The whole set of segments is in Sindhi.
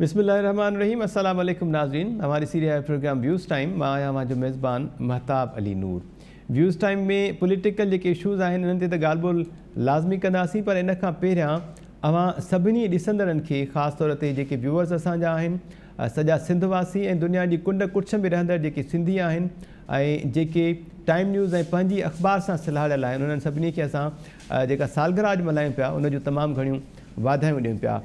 بسم الله الرحمٰن الرحيم السلام عليڪم ناظرين اوهان ڏسي رهيا آهيو پروگرام ويوز ٽائيم مان آهيان اوهان جو ميزبان مهتاب علي نور ويوز ٽائيم ۾ پوليٽيڪل جيڪي اشوز آهن انهن تي ته ڳالهه ٻولهه لازمي ڪنداسين پر ان کان پهريان اوهان سڀني ڏسندڙن کي خاص طور تي جيڪي ويوئرز اسان جا آهن سڄا سنڌ واسي ۽ دنيا جي ڪنڊ ڪڙڇ ۾ رهندڙ جيڪي سنڌي آهن ۽ جيڪي ٽائيم نيوز ۽ پنهنجي اخبار سان سلهاڙيل آهن انهن سڀني کي اسان جيڪا سالگرهه اڄ ملهايون پيا ان جون تمام گهڻيون واڌايون ڏيون پيا.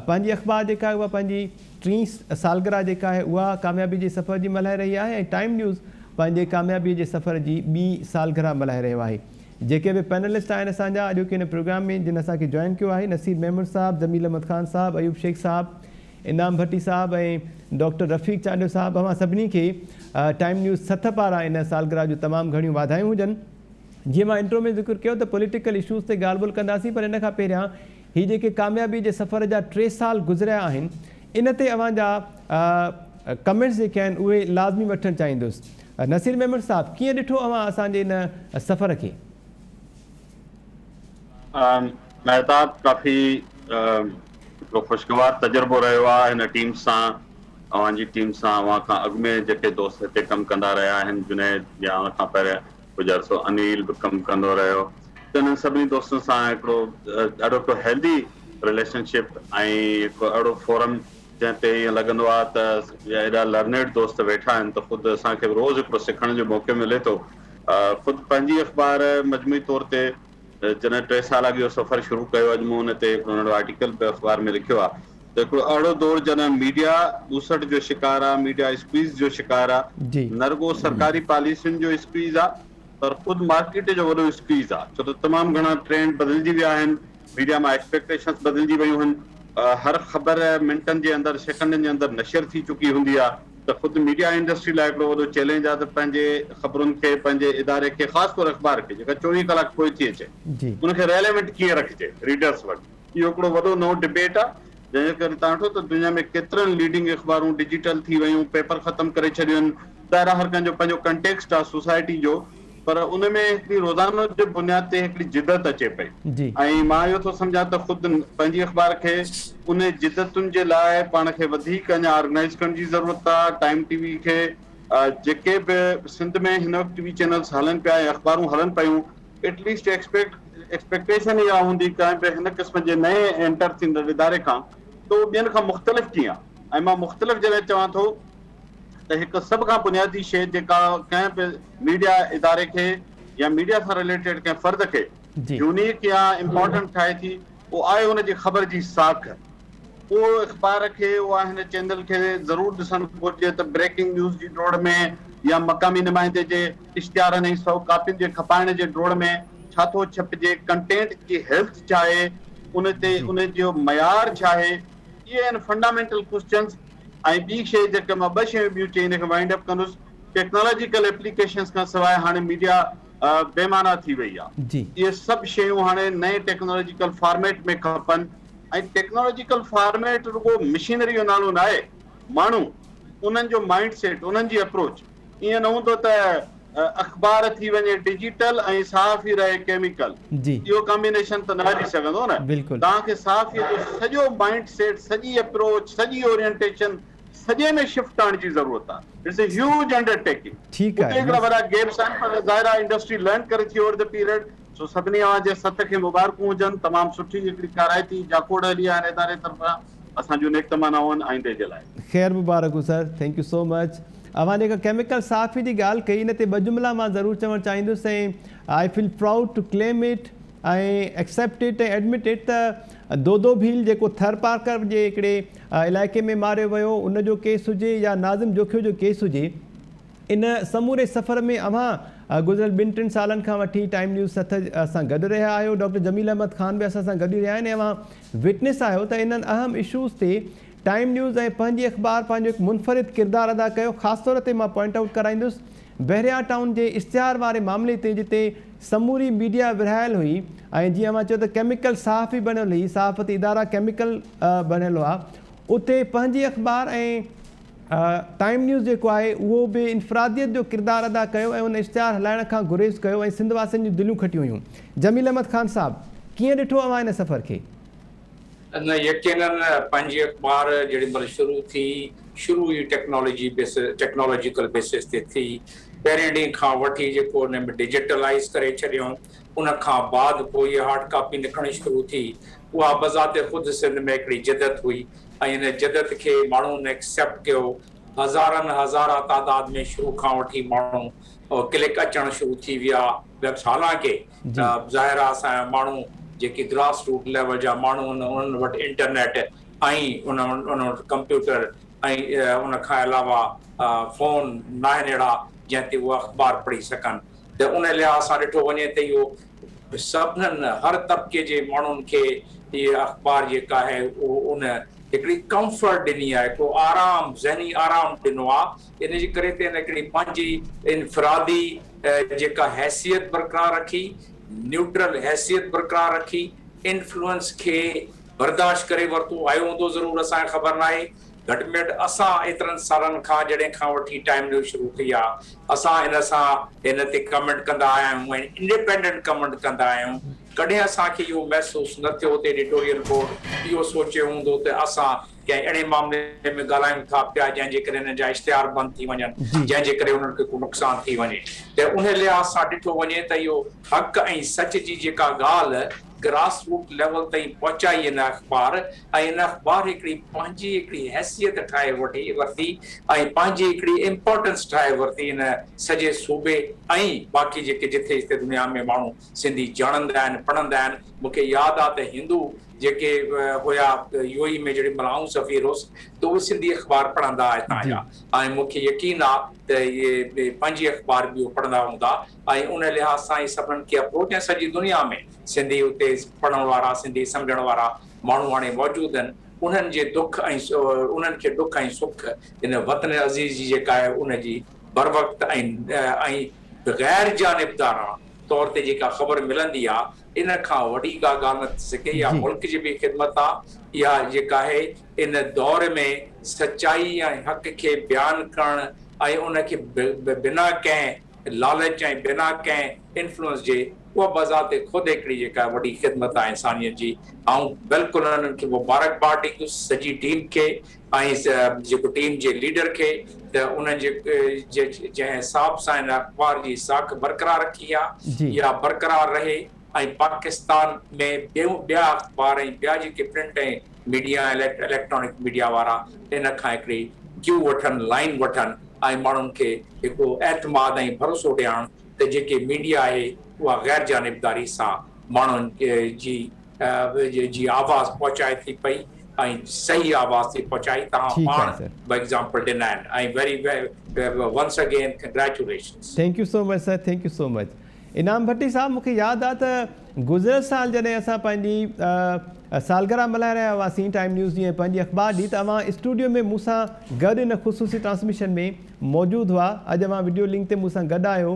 پنهنجي اخبار جيڪا آهي اها پنهنجي ٽين سالگرهه جيڪا آهي اها ڪاميابي جي سفر جي ملهائي رهي آهي ۽ ٽائيم نيوز پنهنجي ڪاميابي جي سفر جي ٻي سالگرهه ملهائي رهيو آهي. جيڪي به پينلسٽ آهن اسان جا اڄوڪي هن پروگرام ۾ جن اسان کي جوائن ڪيو آهي نصير ميمڻ صاحب، جميل احمد خان صاحب، ايوب شيخ صاحب، انعام ڀٽي صاحب ۽ ڊاڪٽر رفيق چانڊيو صاحب اوهان سڀني کي ٽائيم نيوز سٿ پاران ان سالگرهه جون تمام گهڻيون واڌايون هجن. جيئن مان انٽرو ۾ ذڪر ڪيو ته پوليٽيڪل اشوز تي ڳالهه ٻولهه ڪنداسين پر ان کان پهريان هي جيڪي ڪاميابي جي سفر جا ٽي سال گذريا آهن ان تي اوهان جا ڪمينٽس جيڪي آهن اهي لازمي وٺڻ چاهيندس. نصير ميمڻ صاحب ڪيئن ڏٺو اوهان اسان جي ان سفر کي؟ مهتاب ڪافي هڪڙو خوشگوار تجربو رهيو آهي هن ٽيم سان اوهان جي ٽيم سان اوهان کان اڳ ۾ جيڪي دوست هتي ڪم ڪندا رهيا آهن جنيد يا ان کان پهريان ڪجهه عرصو انيل به ڪم ڪندو رهيو ته انهن سڀني دوستن سان هڪڙو ڏاڍو هڪڙو هيلدي رليشن شپ ۽ هڪڙو اهڙو فورم جنهن تي ائين لڳندو آهي ته ايڏا لرنيڊ دوست ويٺا آهن ته خود اسان کي به روز هڪڙو سکڻ جو موقعو ملي ٿو. خود پنهنجي اخبار مجموعي طور تي جڏهن ٽي سال اڳ اهو سفر شروع ڪيو اڄ مون ان تي هڪڙو ننڍڙو آرٽيڪل به اخبار ۾ لکيو آهي ته هڪڙو اهڙو دور جڏهن ميڊيا ٻوسٽ جو شڪار آ، ميڊيا اسڪويز جو شڪار آ، نه رڳو سرڪاري پاليسين جو اسڪويز آ پر خود مارڪيٽ جو وڏو اسڪويز آ ڇو ته تمام گهڻا ٽرينڊ بدلجي ويا آهن، ميڊيا مان ايڪسپيڪٽيشنز بدلجي ويون هن، هر خبر منٽن جي اندر سيڪنڊن جي اندر نشر ٿي چڪي هوندي آ ته خود ميڊيا انڊسٽري لاء هڪڙو وڏو چئلينج آ ته پنهنجي خبرن کي پنهنجي اداري کي خاص طور اخبار کي جيڪا 24 ڪلاڪ پوء ٿي اچي ان کي ريليونٽ ڪيئن رکجي ريڊرز وٽ. اهو هڪڙو وڏو نئون ڊبيٽ آ جنهن جي ڪري توهان ڏٺو ته دنيا ۾ ڪيترن ليڊنگ اخبارون ڊجيٽل ٿي ويون پيپر ختم ڪري ڇڏيون آهن ظاهر آ هر ڪنهن جو پنهنجو ڪنٽيڪسٽ آ سوسائٽي جو پر ان ۾ هڪڙي روزانو جي بنياد تي هڪڙي جدت اچي پئي ۽ مان اهو ٿو سمجهان ته خود پنهنجي اخبار کي ان جدتن جي لاء پاڻ کي وڌيڪ اڃا آرگنائيز ڪرڻ جي ضرورت آ ٽائيم ٽي وي کي جيڪي به سنڌ ۾ هن وقت ٽي وي چينلز هلن پيا ۽ اخبارون هلن پيون ايٽ ليسٽ ايڪسپيڪٽيشن اها هوندي ڪنهن به هن قسم جي نئين اينٽر ٿيندڙ اداري کان ته اهو ٻين کان مختلف ڪيئن آهي ۽ مان مختلف جڏهن چوان ٿو ته هڪ سڀ کان بنيادي شيء جيڪا ڪنهن به ميڊيا اداري کي يا ميڊيا سان رليٽيڊ ڪنهن فرد کي يونيڪ يا امپارٽنٽ ٺاهي ٿي اهو آهي ان جي خبر جي ساک. اهو اخبار کي اها هن چينل کي ضرور ڏسڻ گهرجي ته بريڪنگ نيوز جي ڊوڙ ۾ يا مقامي نمائندي جي اشتهارن ۽ سئو ڪاپين جي کپائڻ جي ڊوڙ ۾ ڇا ٿو ڇپجي، ڪنٽينٽ جي هيلٿ ڇا آهي، ان تي ان جو معيار ڇا آهي، اهي آهن فنڊامينٽل ڪوسچنز ۽ ٻي شيء جيڪا مان ٻه شيون ٻيون چئي ان کي وائنڊ اپ ڪندس، ٽيڪنالاجيڪل ايپليڪيشنز کان سواء هاڻي ميڊيا بي معنيٰ ٿي وئي آهي، اهي سڀ شيون هاڻي نئين ٽيڪنالاجيڪل فارميٽ ۾ کپن ۽ ٽيڪنالاجيڪل فارميٽ رڳو مشينري جو نالو ناهي، ماڻهو، انهن جو مائنڊ سيٽ، انهن جي اپروچ، ائين نه هوندو ته اخبار ٿي وڃي ڊجيٽل ۽ صحافي رهي ڪيميڪل، اهو ڪمبينيشن ته نه هلي سگهندو نه، توهان کي صحافي جو سڄو مائنڊ سيٽ، سڄي اپروچ، سڄي اورينٽيشن سڄي ۾ شفٽ آڻڻ جي ضرورت آهي، it's a huge undertaking, اتي هڪڙا وڏا گيپس آهن پر ظاهر آهي انڊسٽري لرن ڪري ٿي اوور the period, سو سڀني اوهان جي سٿ کي مبارڪون هجن، تمام سٺي هڪڙي ڪارائتي جاکوڙ هلي آهي هن اداري طرفان، اسان جون نيڪ تمنائون آهن آئيندي جي لاء. خير مبارڪ هو سر thank you سو مچ. اوهان جيڪا ڪيميڪل صحافي جي ڳالهه ڪئي ان تي ٻه جملا مان ضرور چوڻ چاهيندس ۽ I feel proud to claim it ۽ accept it ۽ admit it ته دودو ڀيل جيڪو ٿر پارڪر جي هڪڙي علائقي ۾ ماريو ويو ان جو ڪيس هجي يا ناظم جوکيو جو ڪيس هجي ان سموري سفر ۾ اوهان گذريل ٻن ٽن سالن کان وٺي ٽائيم نيوز سٿ سان گڏ رهيا آهيو ڊاڪٽر جميل احمد خان به اسان سان گڏ ئي رهيا آهن ۽ اوهان وٽنس آهيو ته انهن اهم اشوز تي ٽائيم نيوز ۽ پنهنجي اخبار پنهنجو هڪ منفرد ڪردار ادا ڪيو خاص طور تي مان پوائنٽ آئوٽ ڪرائيندس بحريا ٽائون جي اشتهار واري معاملي تي جتي سموري ميڊيا ورهايل هئي ۽ جيئن اوهان چيو ته ڪيميڪل صحافي بڻيل هئي صحافتي ادارا ڪيميڪل بڻيل هئا اتي پنهنجي اخبار ۽ ٽائيم نيوز جيڪو آهي اهو به انفراديت جو ڪردار ادا ڪيو ۽ ان اشتهار هلائڻ کان گريز ڪيو ۽ سنڌ واسين جون دليون کٽيون هيون. جميل احمد خان صاحب ڪيئن ڏٺو اوهان ان سفر کي؟ نه يقينن پنهنجي اخبار جيڏي مهل شروع ٿي شروع ئي ٽيڪنالاجي بيس ٽيڪنالاجيڪل بيسس تي ٿي پهرين ڏينهن کان وٺي جيڪو ان ۾ ڊجيٽلائيز ڪري ڇڏيائون ان کان بعد پوء اها هارڊ ڪاپي نڪرڻ شروع ٿي اها بذات خود سنڌ ۾ هڪڙي جدت هئي ۽ ان جدت کي ماڻهن ايڪسيپٽ ڪيو هزارن هزارا تعداد ۾ شروع کان وٺي ماڻهو ڪلڪ اچڻ شروع ٿي ويا ويبس حالانڪه ظاهر آ اسان جا ماڻهو جيڪي گراس روٽ ليول جا ماڻهو آهن انهن وٽ انٽرنيٽ ۽ انهن وٽ ڪمپيوٽر ۽ ان کان علاوه فون ناهن اهڙا جنهن تي اهي اخبار پڙهي سگهن ته ان لحاظ سان ڏٺو وڃي ته اهو سڀنن هر طبقي جي ماڻهن کي اهي اخبار جيڪا آهي اهو ان هڪڙي ڪمفرٽ ڏني آهي هڪڙو آرام ذهني آرام ڏنو آهي ان جي ڪري ته هن هڪڙي پنهنجي انفرادي جيڪا حيثيت برقرار رکي، نيوٽرل حيثيت برقرار رکي، انفلوئنس کي برداشت ڪري ورتو، آيو هوندو ضرور اسان کي خبر ناهي، گهٽ ۾ گهٽ اسان ايترن سالن کان جڏهن کان وٺي ٽائيم نيوز شروع ٿي آ اسان هن سان هن تي ڪمينٽ ڪندا آيا آهيون ۽ انڊيپينڊنٽ ڪمينٽ ڪندا آيا آهيون، ڪڏهن اسان کي اهو محسوس نه ٿيو ته ايڊيٽوريل بورڊ اهو سوچيو هوندو ته اسان ڪنهن اهڙي معاملي ۾ ڳالهايون ٿا پيا جنهن جي ڪري انهن جا اشتهار بند ٿي وڃن، جنهن جي ڪري انهن کي ڪو نقصان ٿي وڃي ته انهي لحاظ سان ڏٺو وڃي ته اهو حق ۽ سچ جي جيڪا ڳالهه گراس روٽ ليول تائين پهچائي ان اخبار ۽ ان اخبار هڪڙي پنهنجي هڪڙي حيثيت ٺاهي وٺي ورتي ۽ پنهنجي هڪڙي امپارٽنس ٺاهي ورتي ان سڄي صوبي ۽ باقي جيڪي جٿي جٿي دنيا ۾ ماڻهو سنڌي ڄاڻندا آهن پڙهندا آهن مون کي ياد آ ته هندو جيڪي هيا يو اي ۾ جيڏي مهل آئون سفير هوس ته اهي سنڌي اخبار پڙهندا ها هتان جا ۽ مون کي يقين آ ته اهي پنهنجي اخبار به اهي پڙهندا هوندا ۽ ان لحاظ سان ئي سڀنن کي اپروچ ۽ سڄي دنيا ۾ سنڌي اتي پڙهڻ وارا سنڌي سمجهڻ وارا ماڻهو هاڻي موجود آهن انهن جي دک ۽ انهن کي ڏک ۽ سک هن وطن عزيز جي جيڪا آهي ان جي بروقت ۽ ۽ غير جانبداراڻه طور تي جيڪا خبر ملندي آ ان کان وڏي ڪا ڳالهه نه ٿي سگهي. اها ملڪ جي به خدمت آ. اها جيڪا آهي ان دور ۾ سچائي ۽ حق کي بيان ڪرڻ ۽ ان کي بنا ڪنهن لالچ ۽ بنا ڪنهن انفلوئنس جي اها بذات خود هڪڙي جيڪا وڏي خدمت آهي انسانيت جي. آئون بلڪل انهن کي مبارڪباد ڏيندس سڄي ٽيم کي ۽ جيڪو ٽيم جي ليڊر کي ته انهن جي جنهن حساب سان هن اخبار جي ساک برقرار رکي آ اها برقرار رهي ۽ پاڪستان ۾ ٻيون ٻيا اخبار ۽ ٻيا جيڪي پرنٽ ۽ ميڊيا ۽ اليڪٽرانڪ ميڊيا وارا ان کان هڪڙي ڪيو وٺن لائين وٺن ۽ ماڻهن کي هڪڙو اعتماد ۽ ڀروسو ڏيارڻ ته جيڪي ميڊيا آهي اها غير جانبداري سان ماڻهن جي جي آواز پهچائي ٿي پئي ۽ صحيح آواز ٿي پهچائي توهان پاڻ به ايگزامپل ڏنا آهن ۽ very once again congratulations. Thank you so much sir thank you so much Inam Bhatti صاحب مونکي ياد آ ته گذريل سال جڏهن اسان پنهنجي سالگرهه ملهائي رهيا هئاسين ٽائيم نيوز جي ۽ پنهنجي اخبار جي ته اوهان اسٽوڊيو ۾ مون سان گڏ ان خصوصي ٽرانسميشن ۾ موجود هئا اڄ اوهان وڊيو لنڪ تي مون سان گڏ آهيو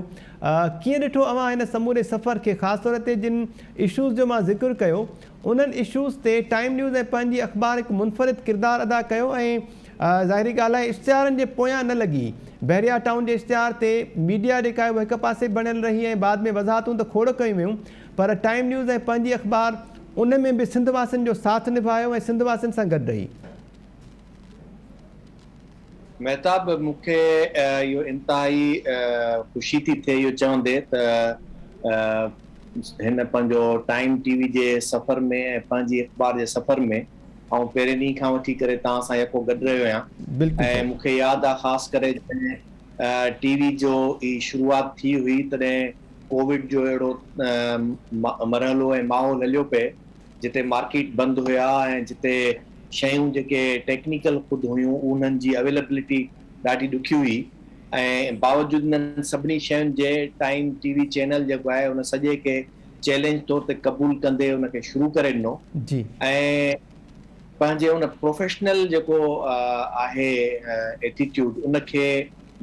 ڪيئن ڏٺو اوهان هن سموري سفر کي خاص طور تي جن اشوز جو مان ذڪر ڪيو انهن اشوز تي ٽائيم نيوز ۽ پنهنجي اخبار هڪ منفرد ڪردار ادا ڪيو ۽ ظاهري ڳالهه آهي اشتهارن جي پويان نه لڳي بحريا ٽائون جي اشتهار تي ميڊيا جيڪا آهي اها هڪ پاسي بڻيل رهي ۽ بعد ۾ وضاحتون ته کوڙ ڪيون ويون پر ٽائيم نيوز ۽ پنهنجي اخبار ان ۾ به سنڌ واسين جو ساٿ نڀايو ۽ سنڌ واسين سان گڏ رهي. مهتاب مون کي اهو انتهائي خوشي ٿي ٿئي اهو چوندي ته هن پنهنجو ٽائيم ٽي وي جي سفر ۾ ۽ پنهنجي اخبار جي سفر ۾ آئون پهرين ڏينهن کان وٺي ڪري توهان سان يڪو گڏ رهيو آهيان ۽ مون کي ياد آ خاص ڪري جڏهن ٽي وي جو هي شروعات ٿي هئي تڏهن ڪووڊ جو اهڙو مرحلو ۽ ماحول هليو پئي جتي مارڪيٽ بند هيا ۽ جتي شيون جيڪي ٽيڪنيڪل خود هيون انهن جي اويليبلٽي ڏاڍي ڏکي هئي ۽ باوجود انهن سڀني شين جي ٽائيم ٽي وي چينل جيڪو آهي ان سڄي کي چئلينج طور تي قبول ڪندي ان کي شروع ڪري ڏنو ۽ پنهنجي ان پروفيشنل جيڪو آهي ايٽيٽيوڊ ان کي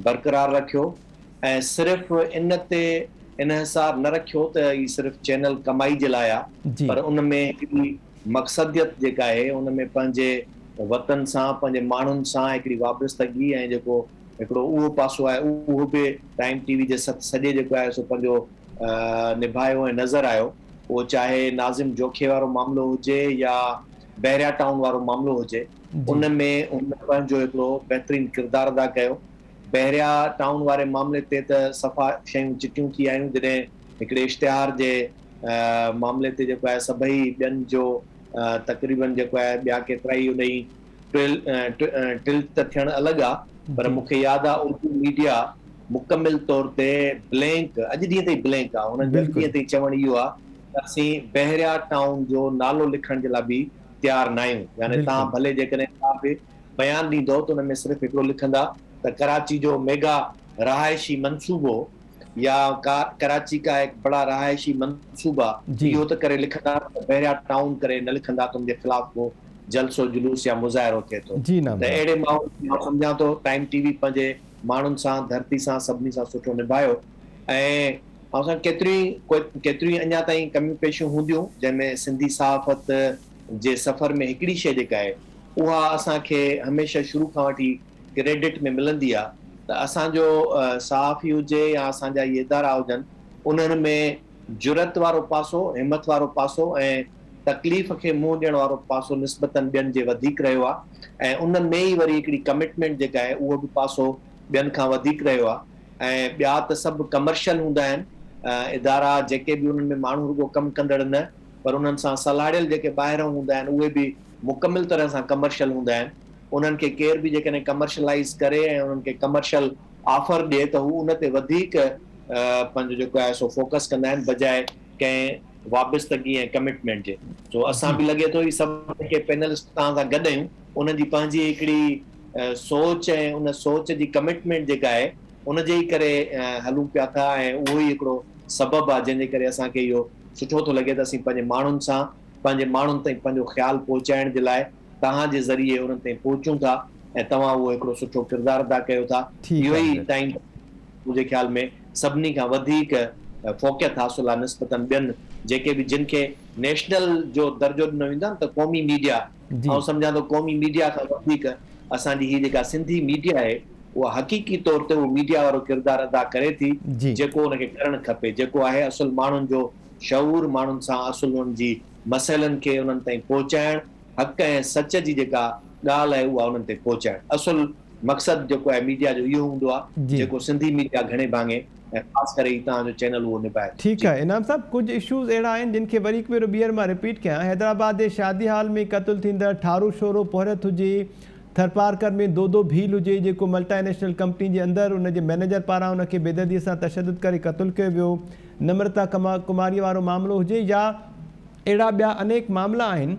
برقرار رکيو ۽ صرف ان تي انحصار نه رکيو ته هي صرف چينل ڪمائي جي لاء آ پر ان ۾ هڪڙي مقصديت جيڪا آهي ان ۾ پنهنجي وطن سان پنهنجي ماڻهن سان هڪڙي وابستگي ۽ جيڪو هڪڙو اهو پاسو آهي اهو به ٽائيم ٽي وي جي سڄي جيڪو آهي سو پنهنجو نڀايو ۽ نظر آيو اهو چاهي ناظم جوکي وارو معاملو هجي يا بحريا ٽائون وارو معاملو هجي ان ۾ هن پنهنجو هڪڙو بهترين ڪردار ادا ڪيو. بحريا ٽائون واري معاملي تي ته صفا شيون چٽيون ٿي آيون جڏهن هڪڙي اشتهار جي معاملي تي جيڪو آهي سڀئي ٻين جو تقريبن جيڪو آهي ٻيا ڪيترائي انهي ٽلٽ ته ٿيڻ الڳ آ پر مون کي ياد آ اردو ميڊيا مڪمل طور تي بلينڪ اڄ ڏينهن تائين بلينڪ آ انهن جو اڄ ڏينهن تائين چوڻ اهو آ ته اسين بحريا ٽائون جو نالو لکڻ جي لاء به تيار ناهيون يعني توهان ڀلي جيڪڏهن ڪا به بيان ڏيندؤ ته ان ۾ صرف هڪڙو لکندا ته ڪراچي جو ميگا رهائشي منصوبو يا ڪراچي ڪا هڪ بڙا رهائشي منصوبا اهو ته ڪري لکندا پر بحريا ٽائون ڪري نه لکندا ته ان جي خلاف ڪو جلسو جلوس يا مظاهرو ٿئي ٿو ته اهڙي ماحول ۾ آئون سمجهان ٿو ٽائيم ٽي وي پنهنجي ماڻهن سان ڌرتي سان سڀني سان سٺو نڀايو ۽ آئون سمجهان ڪيتريون ڪيتريون اڃا تائين ڪميون پيشيون هونديون جنهن ۾ سنڌي صحافت جي سفر ۾ هڪڙي شيء جيڪا آهي اها اسان کي هميشه شروع کان وٺي ڪريڊٽ ۾ ملندي آ ته اسان جو صحافي هجي يا اسان جا اهي ادارا هجن انهن ۾ جرئت وارو پاسو، همٿ وارو پاسو ۽ تڪليف کي منهن ڏيڻ وارو پاسو نسبتاً ٻين جي وڌيڪ رهيو آ ۽ ان ۾ ئي وري هڪڙي ڪمٽمينٽ جيڪا آهي اهو به پاسو ٻين کان وڌيڪ رهيو آ ۽ ٻيا ته سڀ ڪمرشل هوندا آهن ادارا جيڪي به انهن ۾ ماڻهو رڳو ڪم ڪندڙ نه پر انهن سان سلهاڙيل جيڪي ٻاهرئون هوندا آهن اهي به مڪمل طرح سان ڪمرشل هوندا آهن انهن کي ڪير به جيڪڏهن ڪمرشلائيز ڪري ۽ انهن کي ڪمرشل آفر ڏئي ته هو ان تي وڌيڪ پنهنجو جيڪو آهي سو فوڪس ڪندا آهن بجاء ڪنهن وابستگي ۽ ڪمٽمينٽ جي. سو اسان به لڳي ٿو هي سڀ جيڪي پينلسٽ توهان سان گڏ آهيون انهن جي پنهنجي هڪڙي سوچ ۽ ان سوچ جي ڪمٽمينٽ جيڪا آهي ان جي ئي ڪري هلون پيا ٿا ۽ اهو ئي هڪڙو سبب آهي جنهن جي ڪري اسان کي اهو سٺو ٿو لڳي ته اسين پنهنجي ماڻهن سان پنهنجي ماڻهن تائين پنهنجو خيال پهچائڻ جي لاء توهان جي ذريعي انهن تائين پهچون ٿا ۽ توهان اهو هڪڙو سٺو ڪردار ادا ڪيو ٿا. اهو ئي ٽائيم منهنجي خيال ۾ سڀني کان وڌيڪ فوقيت حاصل آهي نسبتاً ٻين جيڪي به جن کي نيشنل جو درجو ڏنو ويندو آهي نه ته قومي ميڊيا آئون سمجهان ٿو قومي ميڊيا کان وڌيڪ اسان جي هي جيڪا سنڌي ميڊيا آهي اها حقيقي طور تي اهو ميڊيا وارو ڪردار ادا ڪري ٿي جيڪو ان کي ڪرڻ کپي جيڪو آهي اصل ماڻهن جو شعور ماڻهن سان اصل انهن جي مسئلن کي انهن تائين پهچائڻ، حق ۽ سچ جي جيڪا ڳالهه آهي اها انهن تائين پهچائڻ. اصل مقصد جيڪو آهي ميڊيا جو اهو هوندو آهي جيڪو سنڌي ميڊيا گهڻي ڀاڱي ۽ خاص ڪري هي توهان جو چينل اهو نڀائي ٿو. ٺيڪ آهي انعام صاحب ڪجهه اشوز اهڙا آهن جن کي وري هڪ ڀيرو ٻيهر مان رپيٽ ڪيان حيدرآباد جي شادي هال ۾ قتل ٿيندڙ ٺارو شورو پورهيت هجي ٿرپارڪر ۾ دودو ڀيل هجي جيڪو ملٽائي نيشنل ڪمپني جي اندر ان جي مئنيجر پاران ان کي بيدردي سان تشدد ڪري قتل ڪيو ويو نمرتا ڪماري وارو معاملو هجي يا اهڙا ٻيا انيڪ معاملا آهن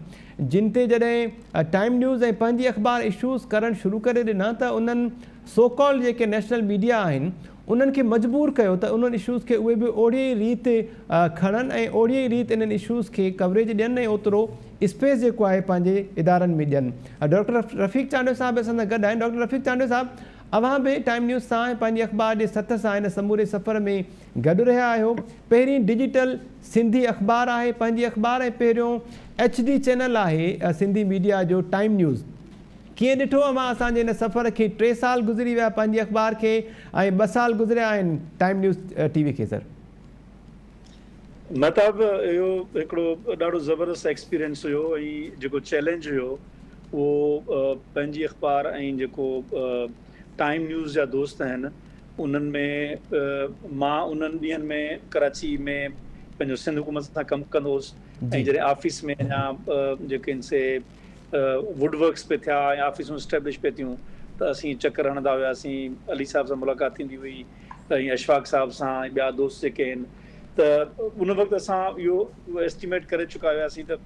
جن تي جڏهن ٽائيم نيوز ۽ پنهنجي اخبار اشوز ڪرڻ شروع ڪري ڏنا ته انهن سو ڪالڊ جيڪي نيشنل ميڊيا آهن انهن کي مجبور ڪيو ته انهن اشوز کي اهي به اوڙي ئي ريت کڻن ۽ اوڙي ئي ريت انهن اشوز کي ڪوريج ڏين ۽ اوترو اسپيس جيڪو آهي پنهنجي ادارن ۾ ڏين. ڊاڪٽر رفيق چانڊيو صاحب به اسان سان گڏ آهن. ڊاڪٽر رفيق چانڊيو صاحب اوهان به ٽائيم نيوز سان ۽ پنهنجي اخبار جي سٿ سان هن سموري سفر ۾ گڏ رهيا آهيو. پهرين ڊجيٽل سنڌي اخبار آهي پنهنجي اخبار ۽ پهريون ايڇ ڊي چينل آهي سنڌي ميڊيا جو ٽائيم نيوز. ڪيئن ڏٺو اوهان اسان جي هن سفر کي ٽي سال گذري ويا پنهنجي اخبار کي ۽ ٻه سال گذريا آهن ٽائيم نيوز ٽي وي کي سر. مهتاب اهو هڪڙو ڏاڍو زبردست ايڪسپيرينس هيو ۽ جيڪو چئلينج هيو اهو پنهنجي اخبار ۽ جيڪو ٽائيم نيوز جا دوست آهن انهن ۾ مان انهن ڏينهن ۾ ڪراچي ۾ پنهنجو سنڌ حڪومت سان ڪم ڪندو هوس ۽ جڏهن آفيس ۾ اڃا جيڪي آهن سي ووڊ ورڪس پئي ٿيا ۽ آفيسون اسٽيبلش پئي ٿيون ته اسين چڪر هڻندا هياسين علي صاحب سان ملاقات ٿيندي هئي ۽ اشفاق صاحب سان ۽ ٻيا دوست جيڪي آهن ته ان وقت اسان اهو ايسٽيميٽ ڪري چڪا هياسين ته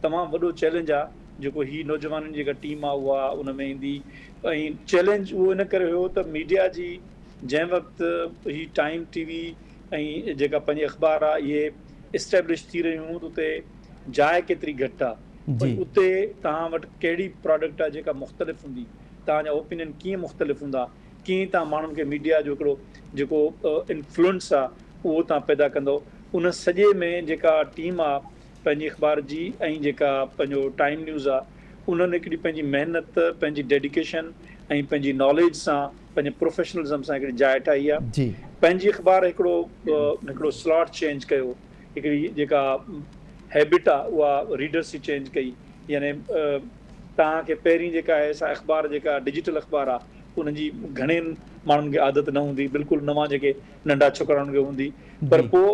تمام وڏو چئلينج آهي جيڪو هي نوجوانن جي جيڪا ٽيم آهي اها ان ۾ ايندي ۽ چئلينج اهو ان ڪري هيو ته ميڊيا جي جنهن وقت هي ٽائيم ٽي وي ۽ جيڪا پنهنجي اخبار آهي اهي اسٽيبلش ٿي رهيون هيون ته اتي جاء ڪيتري گهٽ آهي وري اتي توهان وٽ ڪهڙي پراڊڪٽ آهي جيڪا مختلف هوندي توهان جا اوپينين ڪيئن مختلف هوندا ڪيئن توهان ماڻهن کي ميڊيا جو هڪڙو جيڪو انفلوئنس آهي اهو توهان پيدا ڪندو ان سڄي ۾ جيڪا ٽيم آهي پنهنجي اخبار جي ۽ جيڪا پنهنجو ٽائيم نيوز آ انهن هڪڙي پنهنجي محنت پنهنجي ڊيڊيڪيشن ۽ پنهنجي ناليج سان پنهنجي پروفيشنلزم سان هڪڙي جاء ٺاهي آ پنهنجي اخبار هڪڙو هڪڙو سلاٽ چينج ڪيو هڪڙي جيڪا هيبٽ آ اها ريڊرس جي چينج ڪئي يعني توهان کي پهرين جيڪا آهي سا اخبار جيڪا ڊجيٽل اخبار آ ان جي گهڻين ماڻهن کي عادت نه هوندي بلڪل نوان جيڪي ننڍا ڇوڪرا انهن کي هوندي پر پوء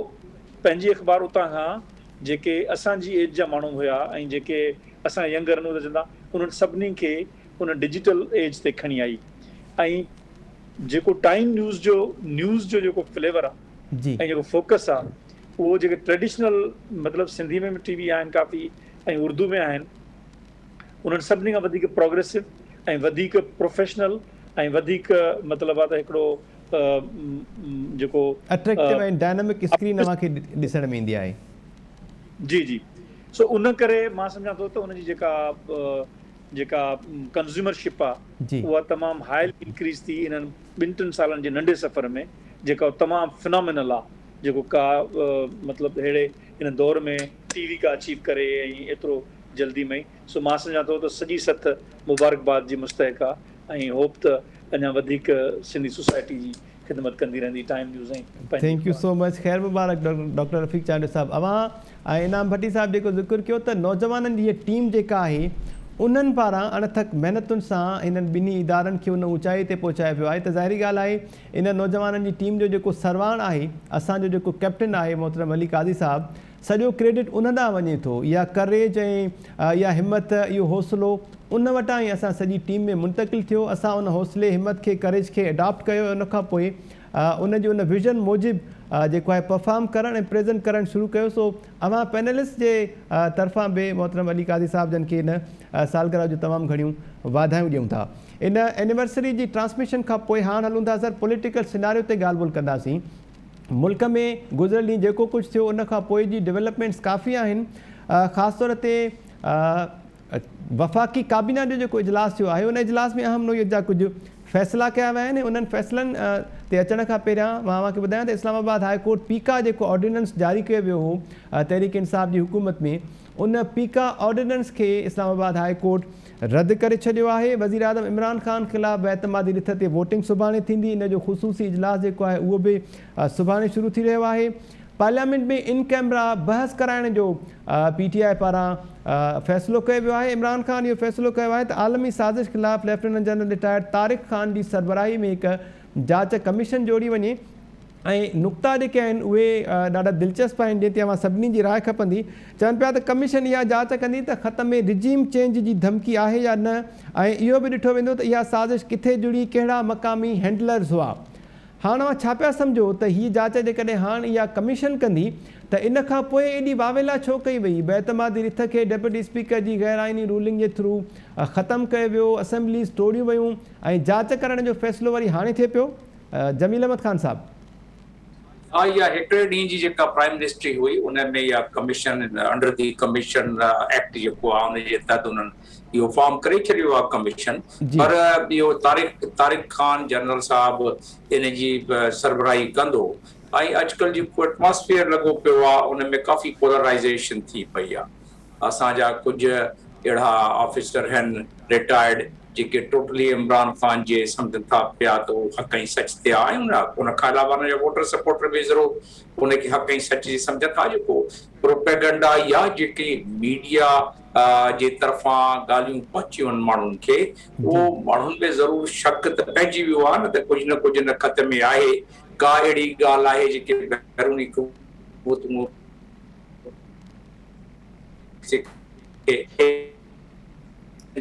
پنهنجي اخبار اتان کان جيڪي اسان جي ايج جا ماڻهو هيا ۽ جيڪي اسان ينگر آهن اهي چوندا انهن سڀني کي ان ڊجيٽل ايج تي کڻي آئي ۽ جيڪو ٽائيم نيوز جو نيوز جو جيڪو فليور آ ۽ جيڪو فوڪس آ اهو جيڪي ٽريڊيشنل مطلب سنڌي ۾ به ٽي وي آهن ڪافي ۽ اردو ۾ آهن انهن سڀني کان وڌيڪ پروگريسو ۽ وڌيڪ پروفيشنل ۽ وڌيڪ مطلب آ ته هڪڙو جيڪو اٽريڪٽو ۽ ڊائنامڪ اسڪرين اوهان کي ڏسڻ ۾ ايندي آهي. جي جي سو ان ڪري مان سمجهان ٿو ته ان جي جيڪا جيڪا ڪنزيومر شپ آ اها تمام هائلي انڪريز ٿي انهن ٻن ٽن سالن جي ننڍي سفر ۾ جيڪا تمام فنامينل آ جيڪو ڪا مطلب ههڙي ان دور ۾ ٽي وي ڪا اچيو ڪري ۽ ايترو جلدي ۾ سو مان سمجهان ٿو ته سڄي سٿ مبارڪباد جي مستحق آ ۽ هوپ ته اڃا وڌيڪ سنڌي سوسائٽي جي خدمت ڪندي رهندي ٽائيم نيوز ۽ پنهنجي thank you اخبار. سو مچ خير مبارڪ ڊاڪٽر رفيق چانڊيو صاحب اوهان ۽ انعام ڀٽي صاحب جيڪو ذڪر ڪيو ته نوجوانن جي هيء ٽيم جيڪا آهي انهن پاران اڻٿڪ محنتن سان هنن ٻنهي ادارن کي ان اوچائي تي پهچايو ويو آهي ته ظاهري ڳالهه آهي ان نوجوانن جي ٽيم جو جيڪو سرواڻ آهي اسان جو جيڪو ڪئپٽن آهي محترم علي قاضي صاحب سڄو ڪريڊٽ ان ڏانهن وڃي ٿو. اها ڪريج ۽ اها همت، اهو حوصلو ان وٽان ئي اسان سڄي ٽيم ۾ منتقل ٿيو. اسان ان حوصلي، همت کي، ڪريج کي اڊاپٽ ڪيو ۽ ان کان پوء ان جي ان ويزن موجب جيڪو آهي پرفارم ڪرڻ ۽ پريزنٽ ڪرڻ شروع ڪيو. سو اوهان پينلسٽ جي طرفان به محترم علي قاضي صاحب جن کي ان سالگرهه جون تمام گهڻيون واڌايون ڏيون ٿا. ان اينيورسري جي ٽرانسميشن کان پوء هاڻ هلون ٿا سر پوليٽيڪل سيناريو تي ڳالهه ٻولهه ڪنداسين. ملڪ ۾ گذريل ڏينهن جيڪو ڪجهه ٿيو ان کان پوء جي ڊولپمينٽس ڪافي آهن خاص طور تي وفاقي ڪابينا جو جيڪو اجلاس ٿيو آهي ان اجلاس ۾ اهم نوعيت جا ڪجهه فيصلا ڪيا ويا آهن ۽ انهن فيصلن تي اچڻ کان پهريان مان اوهان کي ٻڌايان ته اسلام آباد هاء ڪورٽ پيڪا جيڪو آرڊيننس جاري ڪيو ويو هو تحريڪ انصاف جي حڪومت ۾ ان پيڪا آرڊيننس کي اسلام آباد هاء ڪورٽ رد ڪري ڇڏيو آهي. وزيراعظم عمران خان خلاف بااعتمادي رٿ تي ووٽنگ سڀاڻي ٿيندي، ان جو خصوصي اجلاس جيڪو آهي اهو به سڀاڻي شروع ٿي رهيو آهي. پارليامينٽ ۾ ان ڪئميرا بحث ڪرائڻ جو پي ٽي آء پاران فيصلو ڪيو ويو آهي. عمران خان اهو فيصلو ڪيو آهي ته عالمي سازش خلاف lieutenant general retired Tariq Khan جي سربراهي ۾ هڪ جاچ ڪميشن جوڙي وڃي. ۽ نقطا جيڪي آهن اهي ڏاڍا دلچسپ آهن جنهن تي اوهان سڀني جي راء کپندي. چون پيا ته ڪميشن اها جاچ ڪندي ته خط ۾ رجيم چينج جي ڌمڪي آهي يا نه ۽ اهو به ڏٺو ويندو ته اها سازش ڪٿي جڙي ڪهڙا مقامي هينڊلرز هئا. هاڻ اوهان ڇا پيا سمجهو ته هي جاچ جيڪڏهن هاڻ اها ڪميشن ڪندي ته ان کان پوء ايڏي واويلا ڇو ڪئي وئي؟ بي اعتمادي رٿ کي ڊپٽي اسپيڪر جي غير آئيني رولنگ جي ٿرو ختم ڪيو ويو، اسيمبليز ٽوڙيون ويون ۽ جاچ ڪرڻ جو فيصلو وري هاڻي ٿئي پيو. جميل احمد خان صاحب. ها اها هڪڙي ڏينهن جي جيڪا پرائم منسٽري هئي ان ۾ اها commission under the commission act جيڪو آهي ان جي تحت انهن اهو فارم ڪري ڇڏيو آهي ڪميشن پر اهو طارق طارق خان جنرل صاحب ان جي سربراهي ڪندو ۽ اڄڪلهه جيڪو ايٽماسفيئر لڳو پيو آهي ان ۾ ڪافي پولرائيزيشن ٿي پئي آهي اسان جا ڪجهه اهڙا آفيسر هن رٽائرڊ جيڪي ٽوٽلي عمران خان جي سمجهن ٿا پيا ته هو حق ۽ سچ تي آ ۽ ان کان علاوه ان جا ووٽر سپورٽر به ضرور ان کي حق ۽ سچ جي سمجهن ٿا جيڪو پروپيگنڊا يا جيڪي ميڊيا جي طرفان ڳالهيون پهچيون آهن ماڻهن کي اهو ماڻهن ۾ ضرور شڪ ته پئجي ويو آهي نه ته ڪجهه نه ڪجهه ان خط ۾ آهي ڪا اهڙي ڳالهه آهي جيڪي بيروني قوتون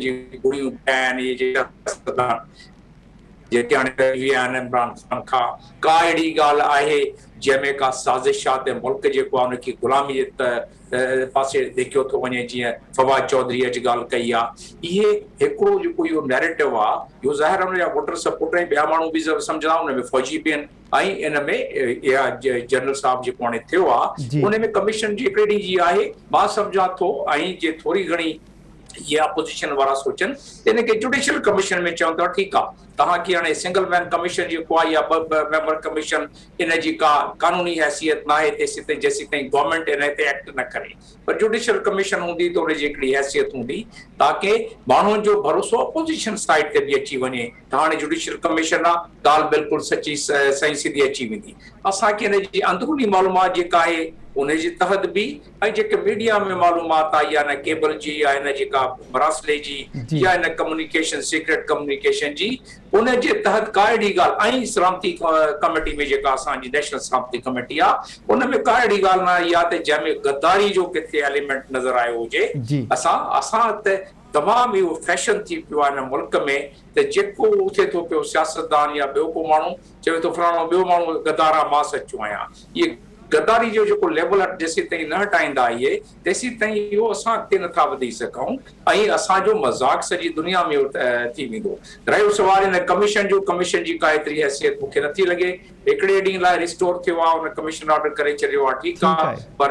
جي گهڙيون پيا آهن اهي سياستدان جيڪي هاڻي ڊڄي ويا آهن عمران خان کان ڪا اهڙي ڳالهه آهي جنهن ۾ ڪا سازش آهي ته ملڪ جيڪو آهي ان کي غلامي جي پاسي ڌڪيو ٿو وڃي جيئن فواد چوڌري اڄ ڳالهه ڪئي آهي اهي هڪڙو جيڪو اهو نيريٽو آهي اهو ظاهر ان جا ووٽر سپورٽر ۽ ٻيا ماڻهو به سمجهندا ان ۾ فوجي به آهن ۽ ان ۾ اها جنرل صاحب جيڪو هاڻي ٿيو آ ان ۾ ڪميشن جي هڪڙي ڏينهن جي آهي مان سمجهان ٿو ۽ جي ٿوري گهڻي اهي اپوزيشن وارا سوچن ته ان کي جوڊيشل ڪميشن ۾ چون ته ٺيڪ آ توهان کي هاڻي سنگل مين ڪميشن جيڪو آ يا ٻه ميمبر ڪميشن ان جي ڪا قانوني حيثيت ناهي تيسيتائين جيسيتائين گورنمينٽ ان تي ايڪٽ نه ڪري پر جوڊيشل ڪميشن هوندي ته ان جي هڪڙي حيثيت هوندي تاڪه ماڻهن جو ڀروسو اپوزيشن سائيڊ تي به اچي وڃي ته هاڻي جوڊيشل ڪميشن آ، ڳالهه بلڪل سچي سئين سڌي اچي ويندي. اسان کي ان جي اندروني معلومات جيڪا آهي ان جي تحت به ۽ جيڪي ميڊيا ۾ معلومات آئي آهي نه ڪيبل جي يا ان جي ڪا مراسلي جي يا ان ڪميونيڪيشن سيڪريٽ ڪميونيڪيشن جي ان جي تحت ڪا اهڙي ڳالهه ۽ سلامتي ڪميٽي ۾ جيڪا اسان جي نيشنل سلامتي ڪميٽي آهي ان ۾ ڪا اهڙي ڳالهه نه آئي آهي ته جنهن ۾ غداري جو ڪٿي ايليمينٽ نظر آيو هجي. اسان اسان ته تمام اهو فيشن ٿي پيو آهي هن ملڪ ۾ ته جيڪو اٿي ٿو پيو سياستدان يا ٻيو ڪو ماڻهو چوي ٿو فلاڻو ٻيو ماڻهو غدار آهي مان سچو آهيان. اهي غداري جو جيڪو ليبل جيسين تائين نه هٽائيندا اهي تيسين تائين اهو اسان اڳتي نٿا وڌي سگهون ۽ اسان جو مذاق سڄي دنيا ۾ اهو ٿي ويندو. رهيو سوال ان ڪميشن جو، ڪميشن جي ڪا ايتري حيثيت مون کي نٿي لڳي. هڪڙي ڏينهن لاء ريسٽور ٿيو آهي ان ڪميشن آرڊر ڪري ڇڏيو آهي ٺيڪ آهي پر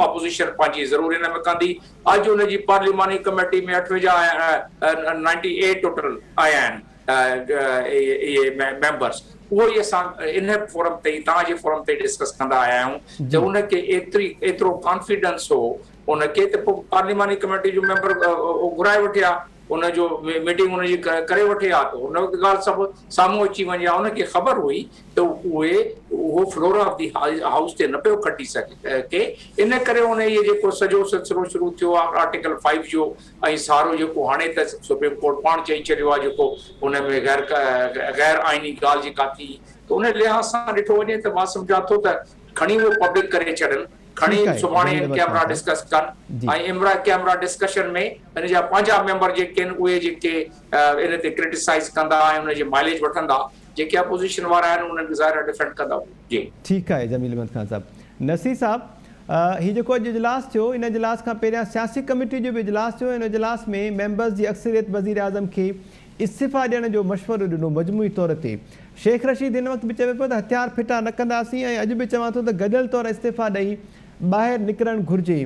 اپوزيشن پنهنجي ضرور ان ۾ ڪندي. اڄ ان جي پارليماني ڪميٽي ۾ 58 98 ٽوٽل آيا آهن. اهي ميمبرس اهو ئي اسان ان فورم تي ئي توهان جي فورم تي ڊسڪس ڪندا آيا آهيون ته ان کي ايتري ايترو ڪانفيڊنس هو ان کي ته پوء پارليماني ڪميٽي جو ميمبر گهرائي وٺي ها ان جو ميٽنگ ان جي ڪري وٺي ها ته ان وقت ڳالهه سڀ سامهون اچي وڃي ها ان کي خبر هئي ته اهي اهو فلور آف the house تي نه پيو کٽي سگهي ان ڪري ان اهي جيڪو سڄو سلسلو شروع ٿيو آهي آرٽيڪل فائيو جو ۽ سارو جيڪو هاڻي ته سپريم ڪورٽ پاڻ چئي ڇڏيو آهي جيڪو ان ۾ غير غير آئيني ڳالهه جيڪا ٿي ته ان لحاظ سان ڏٺو وڃي ته مان سمجهان ٿو ته کڻي اهو پبلڪ ڪري ڇڏن کڻي سڀاڻي ان ڪيمرا ڊسڪس ڪن ۽ امرا ڪيمرا ڊسڪشن ۾ ان جا پنهنجا ميمبر جيڪي آهن اهي جيڪي ان تي ڪرٽيسائز ڪندا ۽ ان جي مائليج وٺندا جيڪي اپوزيشن وارا آهن انهن کي ظاهر آهي ڊفينڊ ڪندا جي. ٺيڪ آهي جميل احمد خان صاحب. نصير صاحب هي جيڪو اڄ اجلاس ٿيو ان اجلاس کان پهريان سياسي ڪميٽي جو به اجلاس ٿيو ان اجلاس ۾ ميمبرز جي اڪثريت وزيراعظم کي استعيفا ڏيڻ جو مشورو ڏنو مجموعي طور تي شيخ رشيد هن وقت به چوي پيو ته هٿيار ڦٽا نه ڪنداسين ۽ اڄ به چوان ٿو ته گڏيل طور استعيفا ڏئي ٻاهر نڪرڻ گهرجي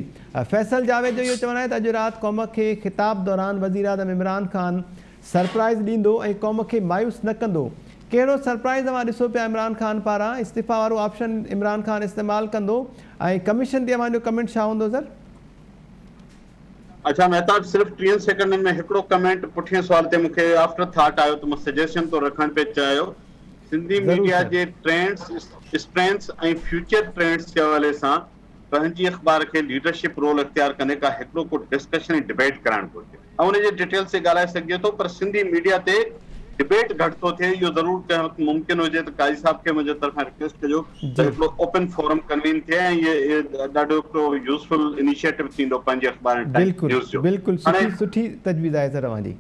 فيصل جاويد جو اهو چوڻ آهي ته اڄ رات قوم کي خطاب دوران وزيراعظم عمران خان سرپرائز ڏيندو ۽ قوم کي مايوس نه ڪندو. ڪهڙو سرپرائز اوهان ڏسو پيا عمران خان پاران استعيفا وارو آپشن عمران خان استعمال ڪندو ۽ ڪميشن تي اوهان جو ڪمينٽ ڇا هوندو سر؟ اڇا مهتاب صرف ٽيهن سيڪنڊن ۾ هڪڙو ڪمينٽ پٺئين سوال تي مون کي آفٽر ٿاٽ آيو ته مان سجيشن طور رکڻ پئي چاهيو سنڌي ميڊيا جي ٽرينڊس اسٽرينٿس ۽ فيوچر ٽرينڊس جي حوالي سان پنهنجي اخبار کي ليڊرشپ رول اختيار ڪندي ڪا هڪڙو ڪو ڊسڪشن ۽ ڊبيٽ ڪرائڻ گهرجي. ۽ ان جي ڊيٽيلز تي ڳالهائي سگهجي ٿو پر سنڌي ميڊيا تي ڊبيٽ گهٽ ٿو ٿئي اهو ضرور ڪنهن وقت ممڪن هجي ته قاضي صاحب کي منهنجي طرفان رڪويسٽ ڪجو ته هڪڙو اوپن فورم ڪنوين ٿئي ۽ اهي ڏاڍو هڪڙو يوزفل انيشيٽو ٿيندو پنهنجي اخبار ۽ ٽائيم بلڪل نيوز جو بلڪل هاڻي سٺي سٺي تجويز آهي سر اوهان جي.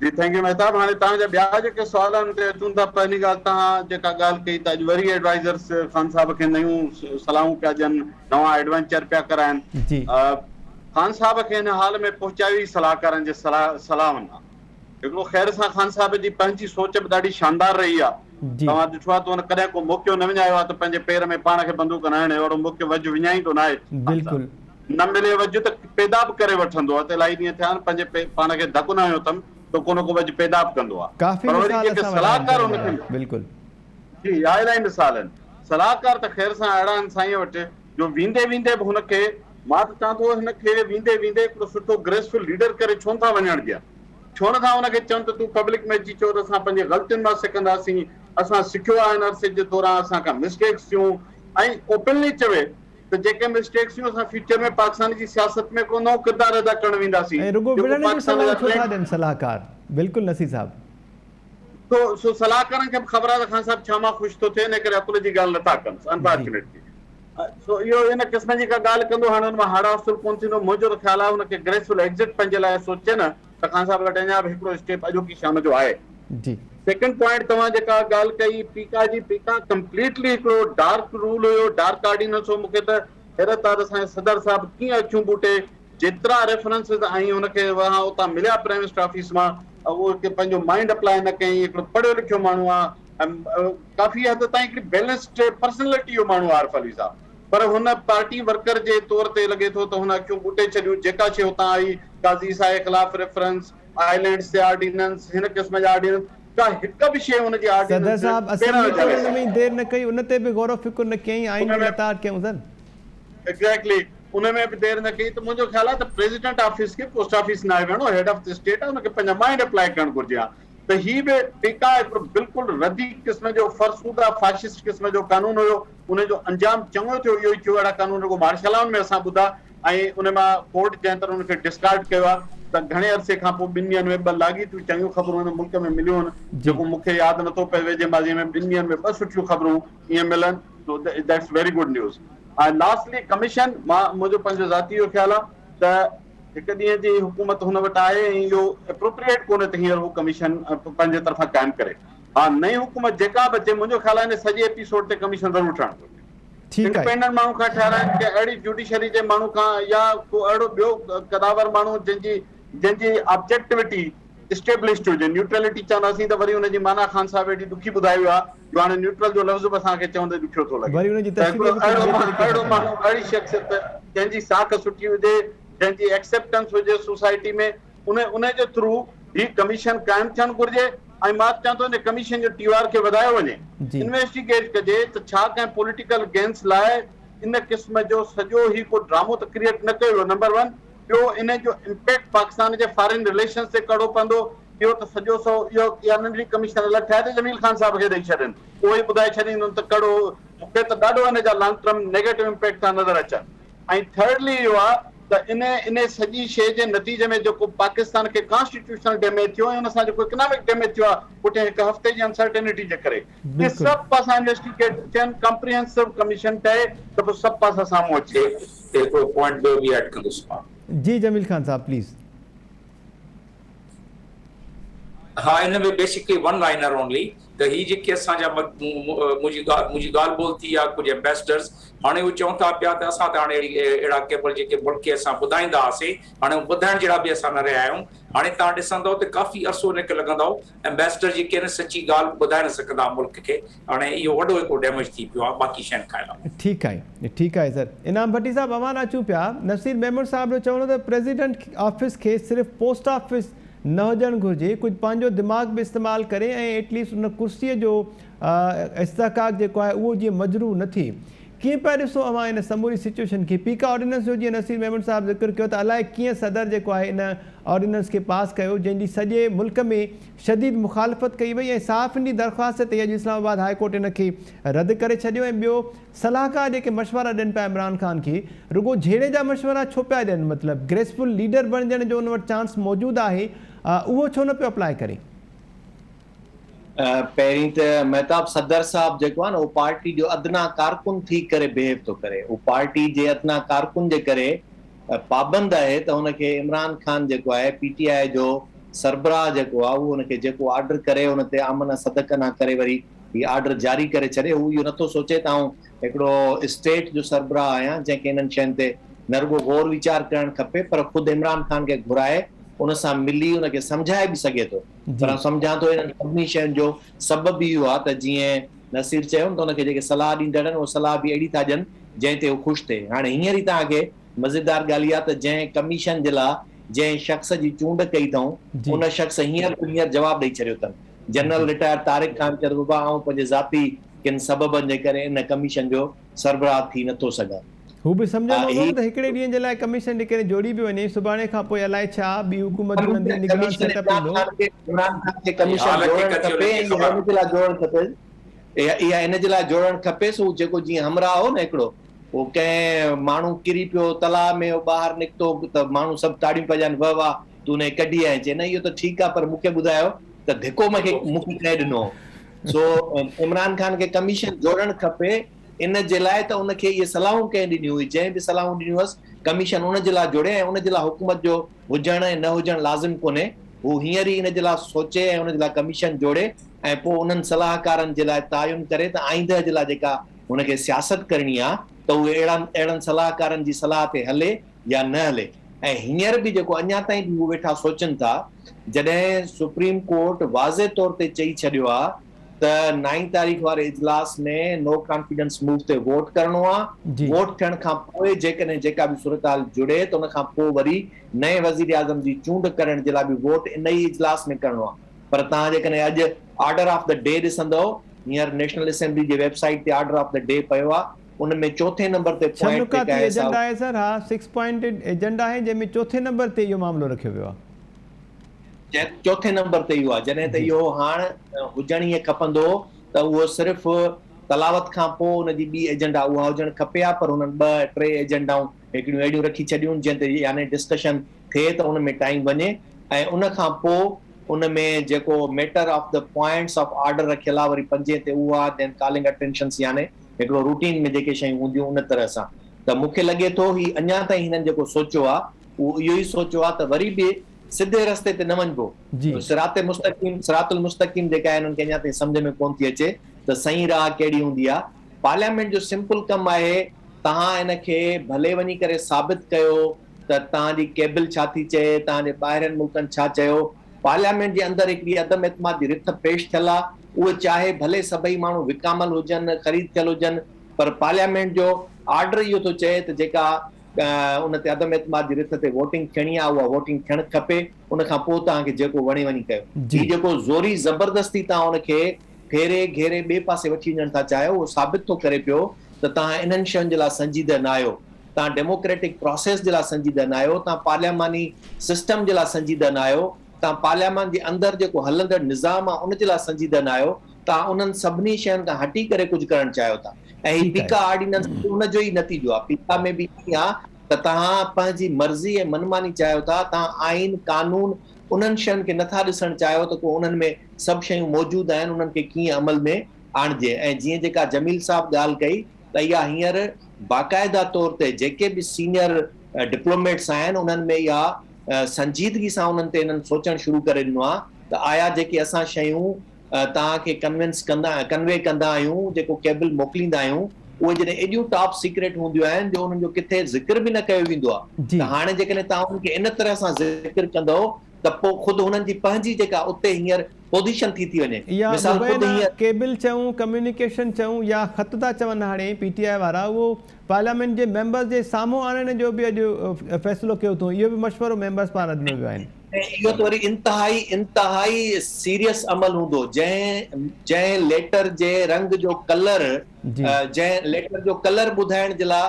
جي thank you Mehtab هاڻي توهان جا ٻيا جيڪي سوال آهن ان تي اچون ٿا پهرين ڳالهه توهان جيڪا ڳالهه ڪئي ته اڄ وري ايڊوائزرس خان صاحب کي نيون صلاحون پيا ڏين نوان ايڊوينچر پيا ڪرائن جي. خان صاحب کي هن حال ۾ پهچايو ئي صلاحڪارن جي صلاح صلاحن آ هڪڙو خير سان خان صاحب جي پنهنجي سوچ به ڏاڍي شاندار رهي آ جي. توهان ڏٺو آ ته هن ڪڏهن ڪو موقعو نه وڃايو آ ته پنهنجي پير ۾ پاڻ کي بندوق نه هڻي اهڙو موقعو وجهه وڃائيندو ناهي خان صاحب. بلڪل. نه ملي وجهه ته پيدا به ڪري وٺندو آهي ته الاهي ڏينهن ٿيا آهن پنهنجي پاڻ کي ڌڪ نه هنيو اٿم ته ڪو نه ڪو وجهه پيدا به ڪندو آهي ڪافي پر وري مثال جيڪي اسان وٽ آهن صلاحڪار سر ان ان کي جا بلڪل. جي اها الاهي مثال آهن صلاحڪار ته خير سان اهڙا آهن سائين وٽ جو ويندي ويندي به هن کي مان ته چوان ٿو هن کي ويندي ويندي هڪڙو سٺو گريسفل ليڊر ڪري ڇو نه ٿا وڃڻ ڏين ڇو نه ٿا ان کي چون ته تون پبلڪ ۾ اچي چئو ته اسان پنهنجي غلطين مان سکنداسين اسان سکيو آهي هن عرصي جي دوران اسان کان مسٽيڪس ٿيون ۽ اوپنلي چوي ته جيڪي مسٽيڪس ٿيون اسان فيوچر ۾ پاڪستان جي سياست ۾ هڪڙو نئون ڪردار ادا ڪرڻ وينداسين ۽ رڳو جيڪو وڙهڻ جون پاڪستان جا صلاحون ڇو ٿا ٽرينڊ ڏين صلاحڪار بلڪل نصير صاحب. سو سو صلاحڪارن کي به خبر آهي ته خان صاحب ڇا مان خوش ٿو ٿئي ان ڪري عقل جي ڳالهه نٿا ڪن جي. انفارچونيٽلي سو اهو ان قسم جي ڪا ڳالهه ڪندو هاڻي ان مان هاڙ حاصل ڪونه ٿيندو منهنجو ته خيال آهي ان کي گريسفل ايگزٽ پنهنجي لاء سوچي نه ته خان صاحب وٽ اڃا به هڪڙو اسٽيپ اڄوڪي شام جو آهي. جي. سيڪنڊ پوائنٽ توهان جيڪا ڳالهه ڪئي پيڪا جي پيڪا ڪمپليٽلي هڪڙو ڊارڪ رول هيو ڊارڪ آرڊيننس هو مونکي ته حيرت آ ته اسان جي صدر صاحب ڪيئن اکيون ٻوٽي جيترا ريفرنسز ۽ هن کي وهان اتان مليا پرائم منسٽر آفيس مان اهو هڪ پنهنجو مائنڊ اپلائي نه ڪيائين هڪڙو پڙهيو لکيو ماڻهو آ ۽ ڪافي حد تائين هڪڙي بيلنسڊ پرسنلٽي جو ماڻهو آ عارف علوي صاحب پر هن پارٽي ورڪر جي طور تي لڳي ٿو ته هن اکيون ٻوٽي ڇڏيون جيڪا شيء اتان آئي قاضي صاحب خلاف ريفرنس آئلينڊز تي آرڊيننس، هن قسم جا آرڊيننس، ڪا هڪ به شيء ان جي صدر آرڊيننس صاحب پيران اسيمبلي جا ٽوڙڻ ويا. ۾ ئي دير نه ڪئي ان تي به غور و فڪر نه ڪيائين آئين ان جي ۾ لتاڙ ڪيائون سر. ايگزيڪٽلي ان ۾ به دير نه ڪئي ته منهنجو خيال آهي ته پريزيڊنٽ آفيس کي پوسٽ آفيس ناهي ويهڻو هيڊ آف the state آهي ان کي پنهنجا مائنڊ اپلائي ڪرڻ گهرجي ها. ته هي به پيڪا هڪڙو بلڪل ردي قسم جو فرسوده فاشسٽ قسم جو قانون هيو ان جو انجام چڱو ٿيو اهو ئي ٿيو اهڙا قانون رڳو مارشلائن ۾ اسان ٻڌا ۽ ان مان ڪورٽ جنهن طرح ان کي ڊسڪارڊ ڪيو آهي ته گهڻي عرصي کان پوء ٻن ڏينهن ۾ ٻه لاڳيتيون چڱيون خبرون هن ملڪ ۾ مليون آهن جيڪو مون کي ياد نٿو پئي ويجهي ماضي ۾ ٻن ڏينهن ۾ ٻه سٺيون خبرون ائين ملن so that's very good news ۽ lastly commission مان منهنجو پنهنجو ذاتي اهو خيال آهي ته هڪ ڏينهن جي حڪومت هن وٽ آهي ۽ اهو اپروپريٽ ڪونهي ته هينئر هو ڪميشن پنهنجي طرفان قائم ڪري. ها نئين حڪومت جيڪا به اچي منهنجو خيال آهي ان سڄي ايپيسوڊ تي ڪميشن ضرور ٺهڻ گهرجي. ٺيڪ آهي. انڊپينڊنٽ ماڻهو کان ٺهرائين ڪنهن اهڙي جوڊيشري جي ماڻهو کان يا ڪو اهڙو ٻيو قداور ماڻهو جنهن جي جنهن جي آبجيڪٽوٽي اسٽيبلشڊ هجي. نيوٽرلٽي چونداسين ته وري ان جي معنيٰ خان صاحب ايڏي ڏکي ٻڌائي ويو آهي جو هاڻي نيوٽرل جو لفظ به اسان کي چوندي ڏکيو ٿو لڳي. وري ان جي ته تشريح هڪڙو به ڪجهه اهڙو ٻئي طريقي اهڙو سان ماڻهو ڪندا. اهڙي شخصيت جنهن جي ساک سٺي هجي، جنهن جي ايڪسيپٽنس هجي سوسائٽي ۾ ان ان جي ٿرو هي ڪميشن قائم ٿيڻ گهرجي ۽ مان ته چوان ٿو ان ڪميشن جو ٽي آر کي وڌايو وڃي. جي. انويسٽيگيٽ ڪجي ته ڇا ڪنهن پوليٽيڪل گينس لاء ان قسم جو سڄو هي ڪو ڊرامو ته ڪريئيٽ نه ڪيو ويو نمبر ون ٻيو ان جو امپيڪٽ پاڪستان جي فارين رليشنز تي ڪهڙو پوندو، اهو ته سڄو سو اهو اها ننڍڙي ڪميشن الڳ ٺاهي ته جميل خان صاحب کي ڏئي ڇڏين اهو ئي ٻڌائي ڇڏيندن ته ڪهڙو مون کي ته ڏاڍو ان جا لانگ ٽرم نيگيٽو امپيڪٽ ٿا نظر اچن ۽ ٿرڊلي اهو آهي ته ان ان سڄي شيء جي نتيجي ۾ جيڪو پاڪستان کي ڪانسٽيٽيوشنل ڊيميج ٿيو ۽ ان سان جيڪو اڪنامڪ ڊيميج ٿيو آهي پٺين هڪ هفتي جي انسرٽينٽي جي ڪري اهي سڀ پاسا انويسٽيگيٽ ٿين ڪمپريهنسو ڪميشن ٺهي ته پوء سڀ پاسا سامهون اچي وڃن. تي هڪڙو پوائنٽ ٻيو به ايڊ ڪندس مان. جي جميل خان صاحب پليز. ها ان ۾ بيسڪلي ون لائنر اونلي ته هي جيڪي اسان جا منهنجي منهنجي ڳالهه ٻولهه ٿي آ ڪجهه ايمبيسڊرز هاڻي هو چون ٿا پيا ته اسان ته هاڻي اهڙي اهڙا ڪيبل جيڪي ملڪ کي اسان ٻڌائيندا هئاسي هاڻي هو ٻڌائڻ جهڙا به اسان نه رهيا آهيون هاڻي توهان ڏسندؤ ته ڪافي عرصو ان کي لڳندو ايمبيسڊر جيڪي آهن سچي ڳالهه ٻڌائي نه سگهندا ملڪ کي هاڻي اهو وڏو هڪڙو ڊيميج ٿي پيو آهي باقي شين کان علاوه. ٺيڪ آهي ٺيڪ آهي سر. انعام ڀٽي صاحب اوهان ڏانهن اچون پيا نصير ميمڻ صاحب جو چوڻ هو ته پريزيڊنٽ آفيس کي صرف پوسٽ آفيس نه هجڻ گهرجي ڪجهه پنهنجو دماغ به استعمال ڪري ۽ ايٽ ليسٽ ان ڪرسي جو استحقاق جيڪو آهي اهو جيئن مجروح نه ٿئي ڪيئن پيا ڏسو اوهان ان سموري سچوئيشن کي پيڪا آرڊيننس جو جيئن نصير ميمڻ صاحب ذڪر ڪيو ته الائي ڪيئن صدر جيڪو آهي ان آرڊيننس کي پاس ڪيو جنهن جي سڄي ملڪ ۾ شديد مخالفت ڪئي وئي ۽ صحافين جي درخواست تي اڄ اسلام آباد هاء ڪورٽ ان کي رد ڪري ڇڏيو ۽ ٻيو صلاحڪار جيڪي مشورا ڏين پيا عمران خان کي رڳو جهيڙي جا مشورا ڇو پيا ڏين مطلب گريسفل ليڊر بڻجڻ جو ان وٽ چانس موجود آهي اهو ڇو نه پيو اپلاء ڪري. پهرين ته مهتاب صدر صاحب جيڪو آهي نه اهو پارٽي جو ادنيٰ ڪارڪن ٿي ڪري بهيو ٿو ڪري اهو پارٽي جي ادنيٰ ڪارڪن جي ڪري پابند آهي ته هن کي عمران خان جيڪو آهي پي ٽي آء جو سربراهه جيڪو آهي اهو هن کي جيڪو آرڊر ڪري ان تي آمنا صدقنا ڪري وري هي آرڊر جاري ڪري ڇڏي هو اهو نٿو سوچي ته آئون هڪڙو اسٽيٽ جو سربراهه آهيان جنهن کي انهن شين تي نه رڳو غور ويچار ڪرڻ کپي پر خود عمران خان کي گهرائي ان سان ملي ان کي سمجهائي به سگهي ٿو پر آئون سمجهان ٿو انهن سڀني شين جو سبب به اهو آهي ته جيئن نصير چيو نه ته ان کي جيڪي صلاح ڏيندڙ آهن اهي صلاح به اهڙي ٿا ڏين جنهن تي هو خوش ٿئي هاڻي هينئر ئي توهان کي مزيدار ڳالهه اها ته جنهن ڪميشن جي لاء جنهن شخص جي چونڊ ڪئي اٿئون ان شخص هينئر جو هينئر جواب ڏئي ڇڏيو اٿن. جنرل رٽائرڊ طارق خان چيو ته بابا آئون پنهنجي ذاتي ڪن سببن جي ڪري ان ڪميشن جو سربراهه ٿي نٿو سگهان. هو به سمجهندو هوندو نه ته هڪڙي ڏينهن جي لاء ڪميشن جيڪڏهن جوڙي به وڃي سڀاڻي کان پوء الائي ڇا ٻي حڪومت جڙندي نگران ڪميشن سيٽ اپ عمران ايندو. خان کي عمران خان کي ڪميشن جوڙڻ کپي ۽ اها ان جي لاء جوڙڻ کپي اها ان جي لاء جوڙڻ کپي سو جيڪو جيئن همراهه هو نه هڪڙو پوء ڪنهن ماڻهو ڪري پيو تلاء ۾ اهو ٻاهر نڪتو ته ماڻهو سڀ تاڙيون پيا ڏين وه واه تون انهي ڪڍي آئين چي نه اهو ته ٺيڪ آ پر مون کي ٻڌايو ته ڌڪو مون کي مون کي ڪنهن ڏنو سو عمران خان کي ڪميشن جوڙڻ کپي ان جي لاء ته ان کي اهي صلاحون ڪنهن ڏنيون هئي جنهن به صلاحون ڏنيون هئس ڪميشن ان جي لاء جوڙي ۽ ان جي لاء حڪومت جو هجڻ ۽ نه هجڻ لازم ڪونهي هو هينئر ئي ان جي لاء سوچي ۽ ان جي لاء ڪميشن جوڙي ۽ پوء انهن صلاحڪارن جي لاء تعين ڪري ته آئنده جي لاء جيڪا هن کي سياست ڪرڻي آ ته اهي اهڙن اهڙن صلاحڪارن جي صلاح تي هلي يا نه هلي ۽ هينئر به جيڪو اڃا تائين به هو ويٺا سوچن ٿا جڏهن سپريم ڪورٽ واضح طور تي چئي ڇڏيو آ ته نائين تاريخ واري اجلاس ۾ نو ڪانفيڊنس موو تي ووٽ ڪرڻو آ ووٽ ٿيڻ کان پوء جيڪڏهن جيڪا به صورتحال جڙي ته ان کان پوء وري نئين وزيراعظم جي چونڊ ڪرڻ جي لاء به ووٽ ان ئي اجلاس ۾ ڪرڻو آ پر توهان جيڪڏهن اڄ آرڊر آف the D ڏسندؤ هينئر نيشنل اسيمبلي جي ويب سائيٽ تي آرڊر آف the D پيو آ ان ۾ چوٿين نمبر تي ڇهه پوائنٽ جيڪا نڪاتي آهي سا ايجنڊا آهي سر ها سڪس پوائنٽڊ ايجنڊا آهي جنهن ۾ چوٿين نمبر تي اهو معاملو رکيو ويو آهي. چوٿين نمبر تي اهو آهي جڏهن ته اهو هاڻ هجڻ ائين کپندو هو ته اهو صرف تلاوت کان پوء ان جي ٻي ايجنڊا اها هجڻ کپي ها پر هنن ٻه ٽي ايجنڊائون هڪڙيون اهڙيون رکي ڇڏيون جنهن تي يعني ڊسڪشن ٿئي ته ان ۾ ٽائيم وڃي ۽ ان کان پوء ان ۾ جيڪو matter of the points of order رکيل آهي وري پنجين تي اهو آهي دين ڪالنگ اٽينشنس يعني هڪڙو روٽين ۾ جيڪي شيون هونديون ان طرح سان ته مون کي لڳي ٿو هي اڃا تائين هنن جيڪو سوچيو آهي اهو اهو ئي سوچيو آهي ته وري به سڌي رستي تي نه وڃبو. صراط مستقيم، صراط المستقيم جيڪا آهي انهن کي اڃا تائين سمجهه ۾ ڪونه ٿي اچي ته صحيح راهه ڪهڙي هوندي آهي. پارليامينٽ جو سمپل ڪم آهي توهان ان کي ڀلي وڃي ڪري ثابت ڪيو ته توهان جي ڪيبل ڇا ٿي چئي، توهان جي ٻاهرين ملڪن ڇا چيو. پارليامينٽ جي اندر هڪڙي عدم اعتماد جي رٿ پيش ٿيل آهي، اهي چاهي ڀلي سڀئي ماڻهو وڪامل هجن، خريد ٿيل هجن پر پارليامينٽ جو آرڊر اهو ٿو چئي ته جيڪا ان تي عدم اعتماد جي رٿ تي ووٽنگ ٿيڻي آهي اها ووٽنگ ٿيڻ کپي ان کان پوء توهان کي جيڪو وڻي وڃي ڪيو. هي جيڪو زوري زبردستي توهان ان کي ڦيري گهيري ٻئي پاسي وٺي وڃڻ ٿا چاهيو اهو ثابت ٿو ڪري پيو ته توهان انهن شين جي لاء سنجيده ناهيو توهان ڊيموڪريٽڪ پراسيس جي لاء سنجيده ناهيو توهان پارلياماني سسٽم جي لاء سنجيده ناهيو توهان پارليامان جي اندر جيڪو هلندڙ نظام آهي ان جي لاء سنجيده ناهيو توهان انهن سڀني شين کان هٽي ڪري ڪجهه ڪرڻ چاهيو ٿا ۽ هي پيڪا آرڊيننس به ان جو ئي نتيجو آهي. پيڪا ۾ به ائين آهي ته توهان پنهنجي مرضي ۽ منماني چاهيو ٿا، توهان آئين، قانون انهن شين کي نٿا ڏسڻ چاهيو ته ڪو انهن ۾ سڀ شيون موجود آهن انهن کي ڪيئن عمل ۾ آڻجي ۽ جيئن جيڪا جميل صاحب ڳالهه ڪئي ته اها هينئر باقاعده طور تي جيڪي به سينئر ڊپلوميٽس آهن انهن ۾ اها سنجيدگي سان انهن تي انهن سوچڻ شروع ڪري ڏنو آهي ته آيا جيڪي اسان شيون توهان کي ڪنوينس ڪندا ڪنوي ڪندا آهيون جيڪو ڪيبل موڪليندا آهيون اهي جڏهن ايڏيون ٽاپ سيڪريٽ هونديون آهن جو انهن جو ڪٿي ذڪر به نه ڪيو ويندو آهي ته هاڻي جيڪڏهن توهان انهن کي ان طرح سان ذڪر ڪندؤ ته پوء خود هنن جي پنهنجي جيڪا اتي هينئر پوزيشن ٿي ٿي وڃي يا مثال خود مبينا هينئر ڪيبل چئون ڪميونيڪيشن چئون يا خط ٿا چون هاڻي پي ٽي آء وارا اهو پارليامينٽ جي ميمبرز جي سامهون آڻڻ جو به اڄ فيصلو ڪيو اٿئون اهو به مشورو ميمبرز پاران ڏنو ويو آهن. ۽ اهو ته وري انتهائي انتهائي سيريس عمل هوندو جنهن جنهن ليٽر جي رنگ جو ڪلر جنهن ليٽر جو ڪلر ٻڌائڻ جي لاء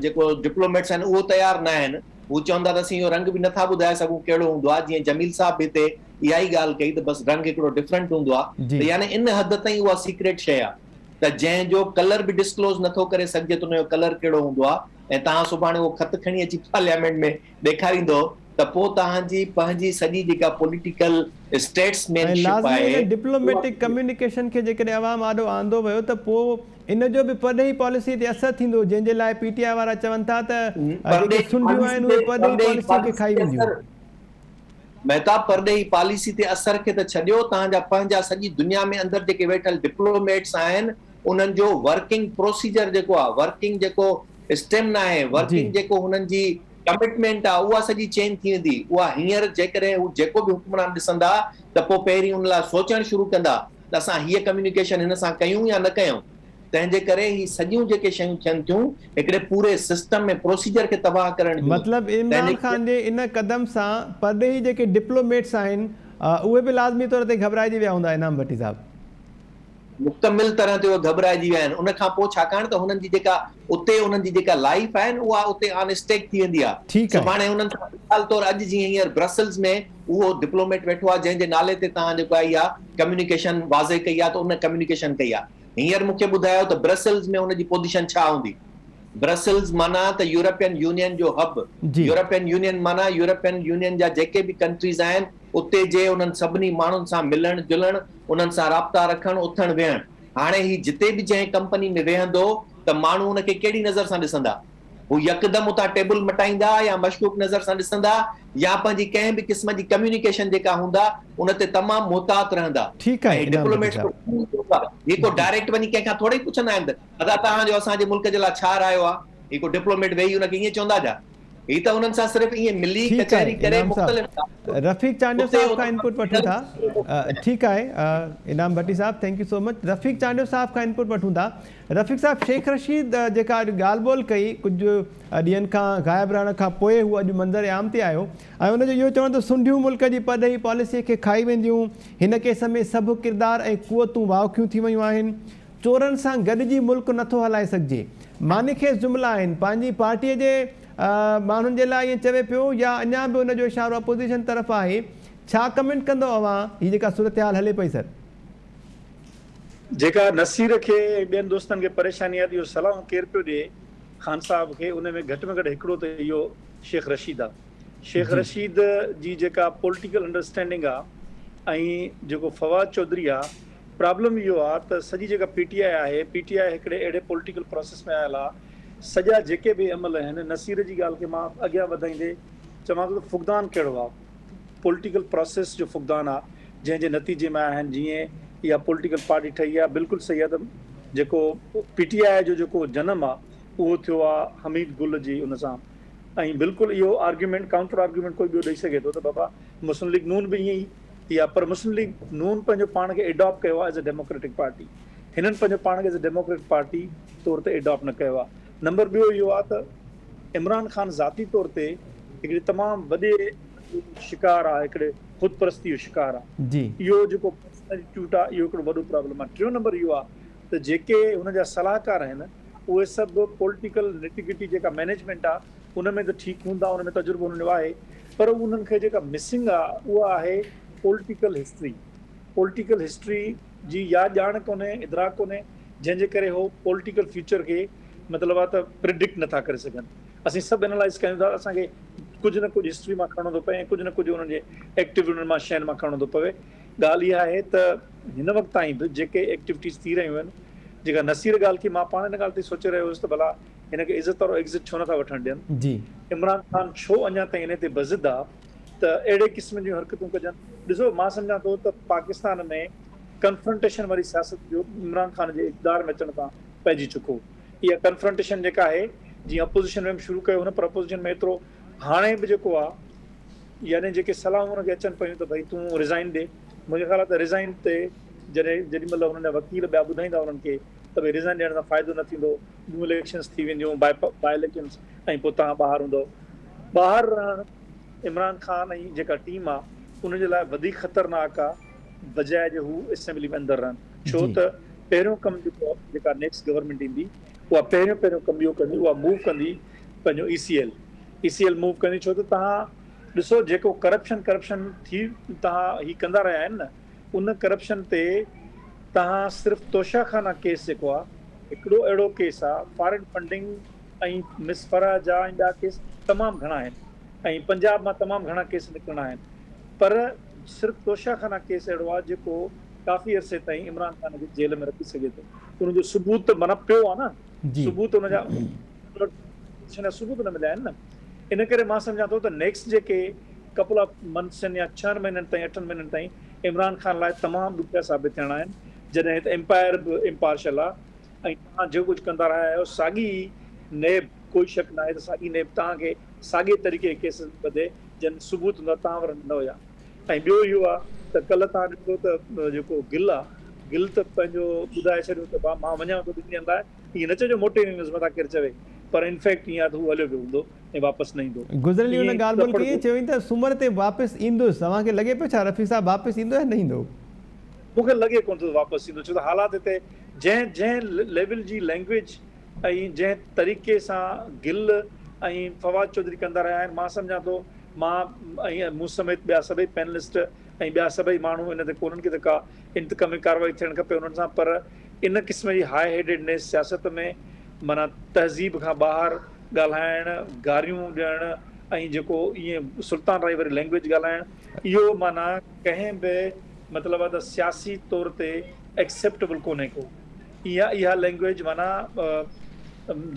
جيڪو ڊپلوميٽس آهن اهو تيار نه آهن هو چوندا ته اسين اهو رنگ به نٿا ٻڌائي سگهون ڪهڙو هوندو آهي جيئن جميل صاحب به هتي اها ئي ڳالهه ڪئي ته بس رنگ هڪڙو ڊفرنٽ هوندو آهي ته يعني ان حد تائين اها سيڪريٽ شيء آهي ته جنهن جو ڪلر به ڊسڪلوز نٿو ڪري سگهجي ته ان جو ڪلر ڪهڙو هوندو آهي ۽ توهان سڀاڻي اهو خط کڻي اچي پارليامينٽ ۾ ڏيکاريندو ته پوء توهان جي پنهنجي سڄي جيڪا پوليٽيڪل اسٽيٽس ۽ مين شپ لازمي آهي ان ڊپلوميٽڪ اها ڪميونيڪيشن کي جيڪڏهن عوام آڏو آندو ويو ته پوء ان جو به پرڏيهي پاليسي تي اثر ٿيندو جنهن جي لاء پي ٽي آء وارا چون ٿا ته جيڪي پرڏيهي سنڍيون پاليسي آهن تي اهي پرڏيهي پرڏيهي پاليسي کي پاليسي کائي تي وينديون. اثر مهتاب پرڏيهي پاليسي تي اثر کي ته ڇڏيو توهان جا پنهنجا سڄي دنيا ۾ اندر جيڪي ويٺل ڊپلوميٽس آهن انهن جو ورڪنگ پروسيجر جيڪو آهي ورڪنگ جيڪو اسٽيمنا آهي ورڪنگ جيڪو هنن جي ڪمٽمينٽ آ اها سڄي چينج ٿي ويندي اها هينئر جيڪڏهن هو جيڪو به حڪمران ڏسندا ته پوء پهرين ان لاء سوچڻ شروع ڪندا ته اسان هيء ڪميونيڪيشن هن سان ڪيون يا نه ڪيون تنهن جي ڪري هي سڄيون جيڪي شيون ٿين ٿيون هڪڙي پوري سسٽم ۽ پروسيجر کي تباهه ڪرڻ جون مطلب تنهن عمران جي ڪري خان جي ان قدم سان پرڏيهي جيڪي ڊپلوميٽس آهن اهي به لازمي طور تي گهٻرائجي ويا هوندا انعام ڀٽي صاحب. مڪمل طرح تي اهي گهٻرائجي ويا آهن ان کان پوء ڇاڪاڻ ته هنن جي جيڪا اتي انهن جي جيڪا لائيف آهي نه اها اتي آن اسٽيڪ ٿي ويندي آهي ٺيڪ آهي. سڀاڻي انهن سان مثال طور اڄ جيئن هينئر برسلز ۾ اهو ڊپلوميٽ ويٺو آهي جنهن جي نالي تي توهان جيڪو آهي اها ڪميونيڪيشن واضح ڪئي آهي ته ان ڪميونيڪيشن ڪئي آهي هينئر مون کي ٻڌايو ته برسلز ۾ ان جي پوزيشن ڇا هوندي برسلز معنيٰ ته يورپين يونين جو هب جي. يورپين يونين معنيٰ يورپين يونين جا جيڪي به ڪنٽريز آهن اتي جي انهن سڀني ماڻهن سان ملڻ جلڻ، انهن سان رابطا رکڻ، اٿڻ ويهڻ. هاڻي هي جتي به جنهن ڪمپني ۾ ويهندو ته ماڻهو ان کي ڪهڙي نظر سان ڏسندا؟ هو يڪدم اتان ٽيبل مٽائيندا يا مشڪوڪ نظر سان ڏسندا يا پنهنجي ڪنهن به قسم جي ڪميونيڪيشن جيڪا هوندا ان تي تمام محتاط رهندا. ٺيڪ ۽ آهي هي انعام ڀٽي ڊپلوميٽس صاحب. ڪو هي ڪو ڊائريڪٽ وڃي ڪنهن کان ٿوري پڇندا آهن ته ادا توهان جو اسان جي ملڪ جي لاء ڇا رايو آهي؟ هي ڪو ڊپلوميٽ ويهي ان کي ائين چوندا ڇا؟ هي ته انهن سان صرف ائين ملي ٺيڪ آهي ڪچهري ڪري انعام مختلف صاحب رفيق چانڊيو اتي صاحب کان انپٽ وٺون ٿا ٺيڪ آهي انعام ڀٽي صاحب thank you سو مچ رفيق چانڊيو صاحب کان انپٽ وٺون ٿا رفيق صاحب شيخ رشيد جيڪا اڄ ڳالهه ٻولهه ڪئي ڪجهه ڏينهن کان غائب رهڻ کان پوء هو اڄ منظر عام تي آيو ۽ ان جو اهو چوڻ ته سنڍيون ملڪ جي پرڏيهي پاليسي کي کائي وينديون هن ڪيس ۾ سڀ ڪردار ۽ قوتون واوکيون ٿي ويون آهن چورن سان گڏجي ملڪ نٿو هلائي سگهجي. معني خيز جملا آهن. پنهنجي پارٽيء جي ماڻهن جي لاء ائين چوي پيو يا اڃا به ان جو اشارو اپوزيشن طرف آهي. ڇا ڪمينٽ ڪندو اوهان هي جيڪا صورتحال هلي پئي سر. جيڪا نصير کي ۽ ٻين دوستن کي پريشاني آهي ته اهو صلاحون ڪير پيو ڏئي خان صاحب کي ان ۾ گهٽ ۾ گهٽ هڪڙو ته اهو شيخ رشيد آهي. شيخ رشيد جي جيڪا پوليٽيڪل انڊرسٽينڊنگ آ ۽ جيڪو فواد چوڌري آ پرابلم اهو آ ته سڄي جيڪا پي ٽي آء آهي پي ٽي آء هڪڙي اهڙي پوليٽيڪل پراسيس ۾ آيل آ سڄا جيڪي به عمل آهن نصير جي ڳالهه کي مان اڳيان وڌائيندي چوان ٿو ته فقدان ڪهڙو آ پوليٽيڪل پراسيس جو فقدان آ جنهن جي نتيجي ۾ آهن جيئن اها پوليٽيڪل پارٽي ٺهي آ بلڪل صحيح آ ته جيڪو پي ٽي آء جو جيڪو جنم آ اهو ٿيو آ حميد گل جي ان سان ۽ بلڪل اهو آرگيومينٽ ڪائونٽر آرگيومينٽ ڪوئي ٻيو ڏئي سگهي ٿو ته بابا مسلم ليگ نون به ائين ئي ٿي آهي پر مسلم ليگ نون پنهنجو پاڻ کي ايڊاپٽ ڪيو آهي ايز اي ڊيموڪريٽڪ پارٽي هنن پنهنجو پاڻ کي ايز اي ڊيموڪريٽڪ پارٽي طور تي ايڊاپٽ نه ڪيو آهي نمبر ٻيو اهو آهي ته عمران خان ذاتي طور تي هڪڙي تمام وڏي شڪار آهي هڪڙي خود پرستي جو شڪار آهي جي اهو جيڪو پرسنل ايٽيٽيوڊ آهي اهو هڪڙو وڏو پرابلم آهي ٽيون نمبر اهو آهي ته جيڪي هن جا صلاحڪار آهن اهي سڀ پوليٽيڪل نٽي گٽي جيڪا مئنيجمينٽ آ ان ۾ ته ٺيڪ هوندا ان ۾ تجربو انهن جو آهي پر انهن کي جيڪا مسنگ آ اها آهي پوليٽيڪل هسٽري پوليٽيڪل هسٽري جي يا ڄاڻ ڪونهي ادراڪ ڪونهي جنهن جي ڪري هو پوليٽيڪل فيوچر کي مطلب آ ته پريڊڪٽ نٿا ڪري سگهن اسين سڀ انالائز ڪيون ٿا اسان کي ڪجهه نه ڪجهه هسٽري مان کڻڻو ٿو پئي ۽ ڪجهه نه ڪجهه انهن جي ايڪٽيوٽين مان شين مان کڻڻو ٿو پوي ڳالهه اها آهي ته هن وقت تائين به جيڪي ايڪٽيوٽيز ٿي رهيون آهن، جيڪا نصير ڳالهه ڪئي، مان پاڻ ان ڳالهه تي سوچي رهيو هيس ته ڀلا هن کي عزت وارو ايگزٽ ڇو نٿا وٺڻ ڏين؟ عمران خان ڇو اڃا تائين انهي تي بضد آ ته اهڙي قسم جون حرڪتون ڪجن؟ ڏسو مان سمجهان ٿو ته پاڪستان ۾ ڪنفرنٽيشن واري سياست جو عمران خان جي اقتدار ۾ اچڻ سان پئجي چڪو. اها ڪنفرنٽيشن جيڪا آهي جيئن اپوزيشن ۾ به شروع ڪيو هن پر اپوزيشن ۾ ايترو هاڻي به جيڪو آ يعني جيڪي صلاحون هن کي اچن پيون ته ڀئي تون ريزائن ڏي، منهنجو خيال آهي ته ريزائن تي جڏهن جيڏي مهل هنن جا وڪيل ٻيا ٻڌائيندا انهن کي ته ڀئي ريزائن ڏيڻ سان فائدو نه ٿيندو، ٻيون اليڪشنز ٿي وينديون، باء اليڪشنز ۽ پوء توهان ٻاهر هوندؤ. ٻاهر رهڻ عمران خان ۽ جيڪا ٽيم آهي ان جي لاء وڌيڪ خطرناڪ آهي بجاء جي هو اسيمبلي ۾ اندر رهن ڇو ته پهريون ڪم جيڪو جيڪا نيڪسٽ گورنمينٽ ايندي اها پهريون پهريون ڪم اهو ڪندي اها موو ڪندي پنهنجو اي سي ايل اي سي ايل موو ڪندي ڇو ته توهان ڏسو جيڪو ڪرپشن ڪرپشن ٿي توهان هي ڪندا رهيا آهن نه ان ڪرپشن تي توهان صرف توشا خانا ڪيس جيڪو آ هڪڙو اهڙو ڪيس آ فارين فنڊنگ ۽ مس فرح جا ۽ ٻيا ڪيس تمام گهڻا آهن ۽ پنجاب مان تمام گهڻا ڪيس نڪرڻا آهن پر صرف توشا خانا ڪيس اهڙو آ جيڪو ڪافي عرصي تائين عمران خان کي جيل ۾ رکي سگهي ٿو ان جو ثبوت ته معنيٰ پيو آ نه ثبوت ان جا جا ثبوت نه مليا آهن نه ان ڪري مان سمجهان ٿو ته نيڪسٽ جيڪي ڪپل آف منٿس آهن يا ڇهن مهينن تائين اٺن مهينن تائين عمران خان لاء تمام ڏکيا ثابت ٿيڻا آهن جڏهن هت امپائر به امپارشل آهي ۽ توهان جيڪو ڪجهه ڪندا رهيا آهيو ساڳي ئي نيب ڪوئي شڪ ناهي ته ساڳي نيب توهان کي ساڳي طريقي جي ڪيسز ۾ ٻڌي جن ثبوت هوندا توهان وٽ نه هيا ۽ ٻيو اهو آهي ته ڪلهه توهان ڏٺو ته جيڪو گل آهي گل ته پنهنجو ٻڌائي ڇڏيو ته مان وڃان ٿو ٻن ڏينهن لاء ائين نه چئجو موٽي نه ايندس متان ڪير چوي پر انفيڪٽ ائين آهي ته هو هليو ويو هوندو ۽ واپس نه ايندو. گذريل ڏينهن ائين هن ڳالهه ٻولهه ٿڦڙ ڪئي چيائين ته سومر تي واپس ايندس اوهان کي لڳي پيو ڇا رفيع صاحب واپس ايندو يا نه ايندو؟ مون کي لڳي ڪونه ٿو ته واپس ايندو ڇو ته حالات هتي جنهن جنهن ليول جي لينگويج ۽ جنهن طريقي سان گل ۽ فواد چوڌري ڪندا رهيا آهن مان سمجهان ٿو مان ۽ مون سميت ٻيا سڀئي پينلسٽ ۽ ٻيا سڀئي ماڻهو ان تي ڪونهن ڪي ته ڪا انتقامي ڪارروائي ٿيڻ کپي انهن سان پر ان قسم جي هاء هيڊيڊنيس سياست ۾ معنيٰ تهذيب کان ٻاهر ڳالهائڻ، گاريون ڏيڻ ۽ جيڪو ائين سلطان راهي واري لينگويج ڳالهائڻ اهو معنيٰ ڪنهن به مطلب آ ته سياسي طور تي ايڪسيپٽيبل ڪونهي ڪو اها اها لينگويج معنيٰ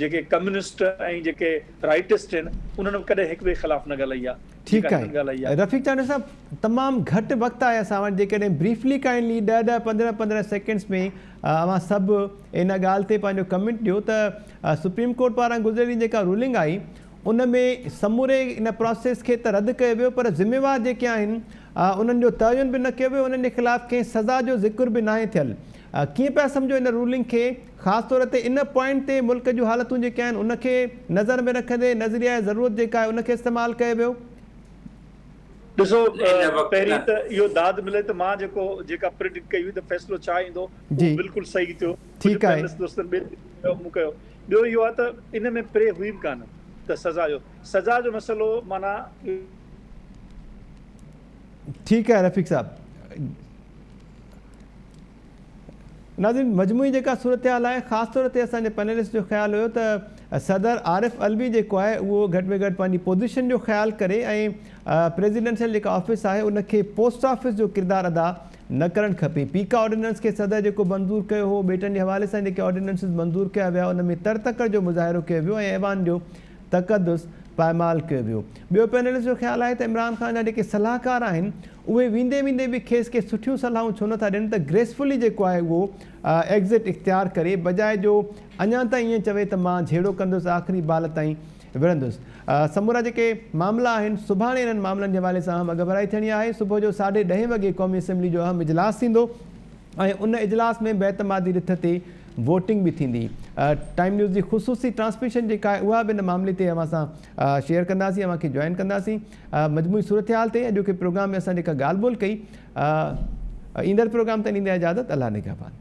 جيڪي ڪميونسٽ ۽ جيڪي رائٽسٽ آهن انهن به ڪڏهن هڪ ٻئي خلاف نه ڳالهائي آ ٺيڪ جيڪا هنن ڳالهائي آهي آ. رفيق چانڊيو صاحب تمام گهٽ وقت آهي اسان وٽ جيڪڏهن بريفلي ڪائنڊلي ڏهه ڏهه پندرهن پندرهن سيڪنڊس ۾ اوهان سڀ ان ڳالهه تي پنهنجو ڪمينٽ ڏيو ته سپريم ڪورٽ پاران گذريل ڏينهن جيڪا رولنگ آئي ان ۾ سموري ان پراسيس کي ته رد ڪيو ويو پر ذميوار جيڪي آهن انهن جو تعين به نه ڪيو ويو انهن جي خلاف ڪنهن سزا جو ذڪر به ناهي ٿيل ڪيئن پيا سمجهو ان رولنگ کي خاص طور تي ان پوائنٽ تي ملڪ جون حالتون جيڪي آهن ان کي نظر ۾ رکندي نظريه ضرورت جيڪا آهي ان کي استعمال ڪيو ويو. ڏسو هن وقت پهرين نه. ته اهو داد ملي ته مان جيڪو جيڪا پريڊڪٽ ڪئي هئي ته فيصلو ڇا ايندو اهو بلڪل صحيح ٿيو ڪجهه ٺيڪ آهي. پينلسٽ دوستن ٻئي طريقي ڪيو مون ڪيو ٻيو اهو آهي ته ان ۾ پري هئي به ڪانه ته سزا جو سزا جو مسئلو معنيٰ. ٺيڪ آهي رفيق صاحب. ناظرين مجموعي جيڪا صورتحال آهي خاص طور تي اسان جي پينلسٽ جو خيال هيو ته صدر عارف علوي جيڪو آهي اهو گهٽ ۾ گهٽ پنهنجي پوزيشن جو خيال ڪري ۽ پريزيڊنشل جيڪا آفيس آهي ان کي پوسٽ آفيس جو ڪردار ادا نه ڪرڻ کپي. پيڪا آرڊيننس کي صدر جيڪو منظور ڪيو هو، ٻيٽن جي حوالي سان جيڪي آرڊيننسز منظور ڪيا ويا ان ۾ تڙ تڪڙ جو مظاهرو ڪيو ويو ۽ ايوان جو تقدس پائمال ڪيو ويو. ٻيو پينلسٽ جو خيال آهي ته عمران خان جا جيڪي صلاحڪار آهن اهي ويندي ويندي به کيس ڪي سٺيون صلاحون ڇو نٿا ڏين ته گريسفلي جيڪو آهي اهو ايگزٽ اختيار ڪري بجاء جو اڃا تائين ائين چوي ته مان جهيڙو ڪندس آخري بال تائين وڙهندس. سمورا جيڪي معاملا آهن سڀاڻي انهن معاملن جي حوالي سان اهم اڳڀرائي ٿيڻي آهي. صبح جو ساڍي ڏهين وڳي قومي اسيمبلي جو اهم اجلاس ٿيندو ۽ ان اجلاس ۾ بي اعتمادي رٿ تي ووٽنگ به ٿيندي. ٽائيم نيوز جي خصوصي ٽرانسميشن جيڪا آهي اها به ان معاملي تي اوهان سان شيئر ڪنداسين اوهان کي جوائن ڪنداسين. مجموعي صورتحال تي اڄوڪي پروگرام ۾ اسان جيڪا ڳالهه ٻولهه ڪئي ايندڙ پروگرام تائين ڏيندا اجازت الله نگهبان.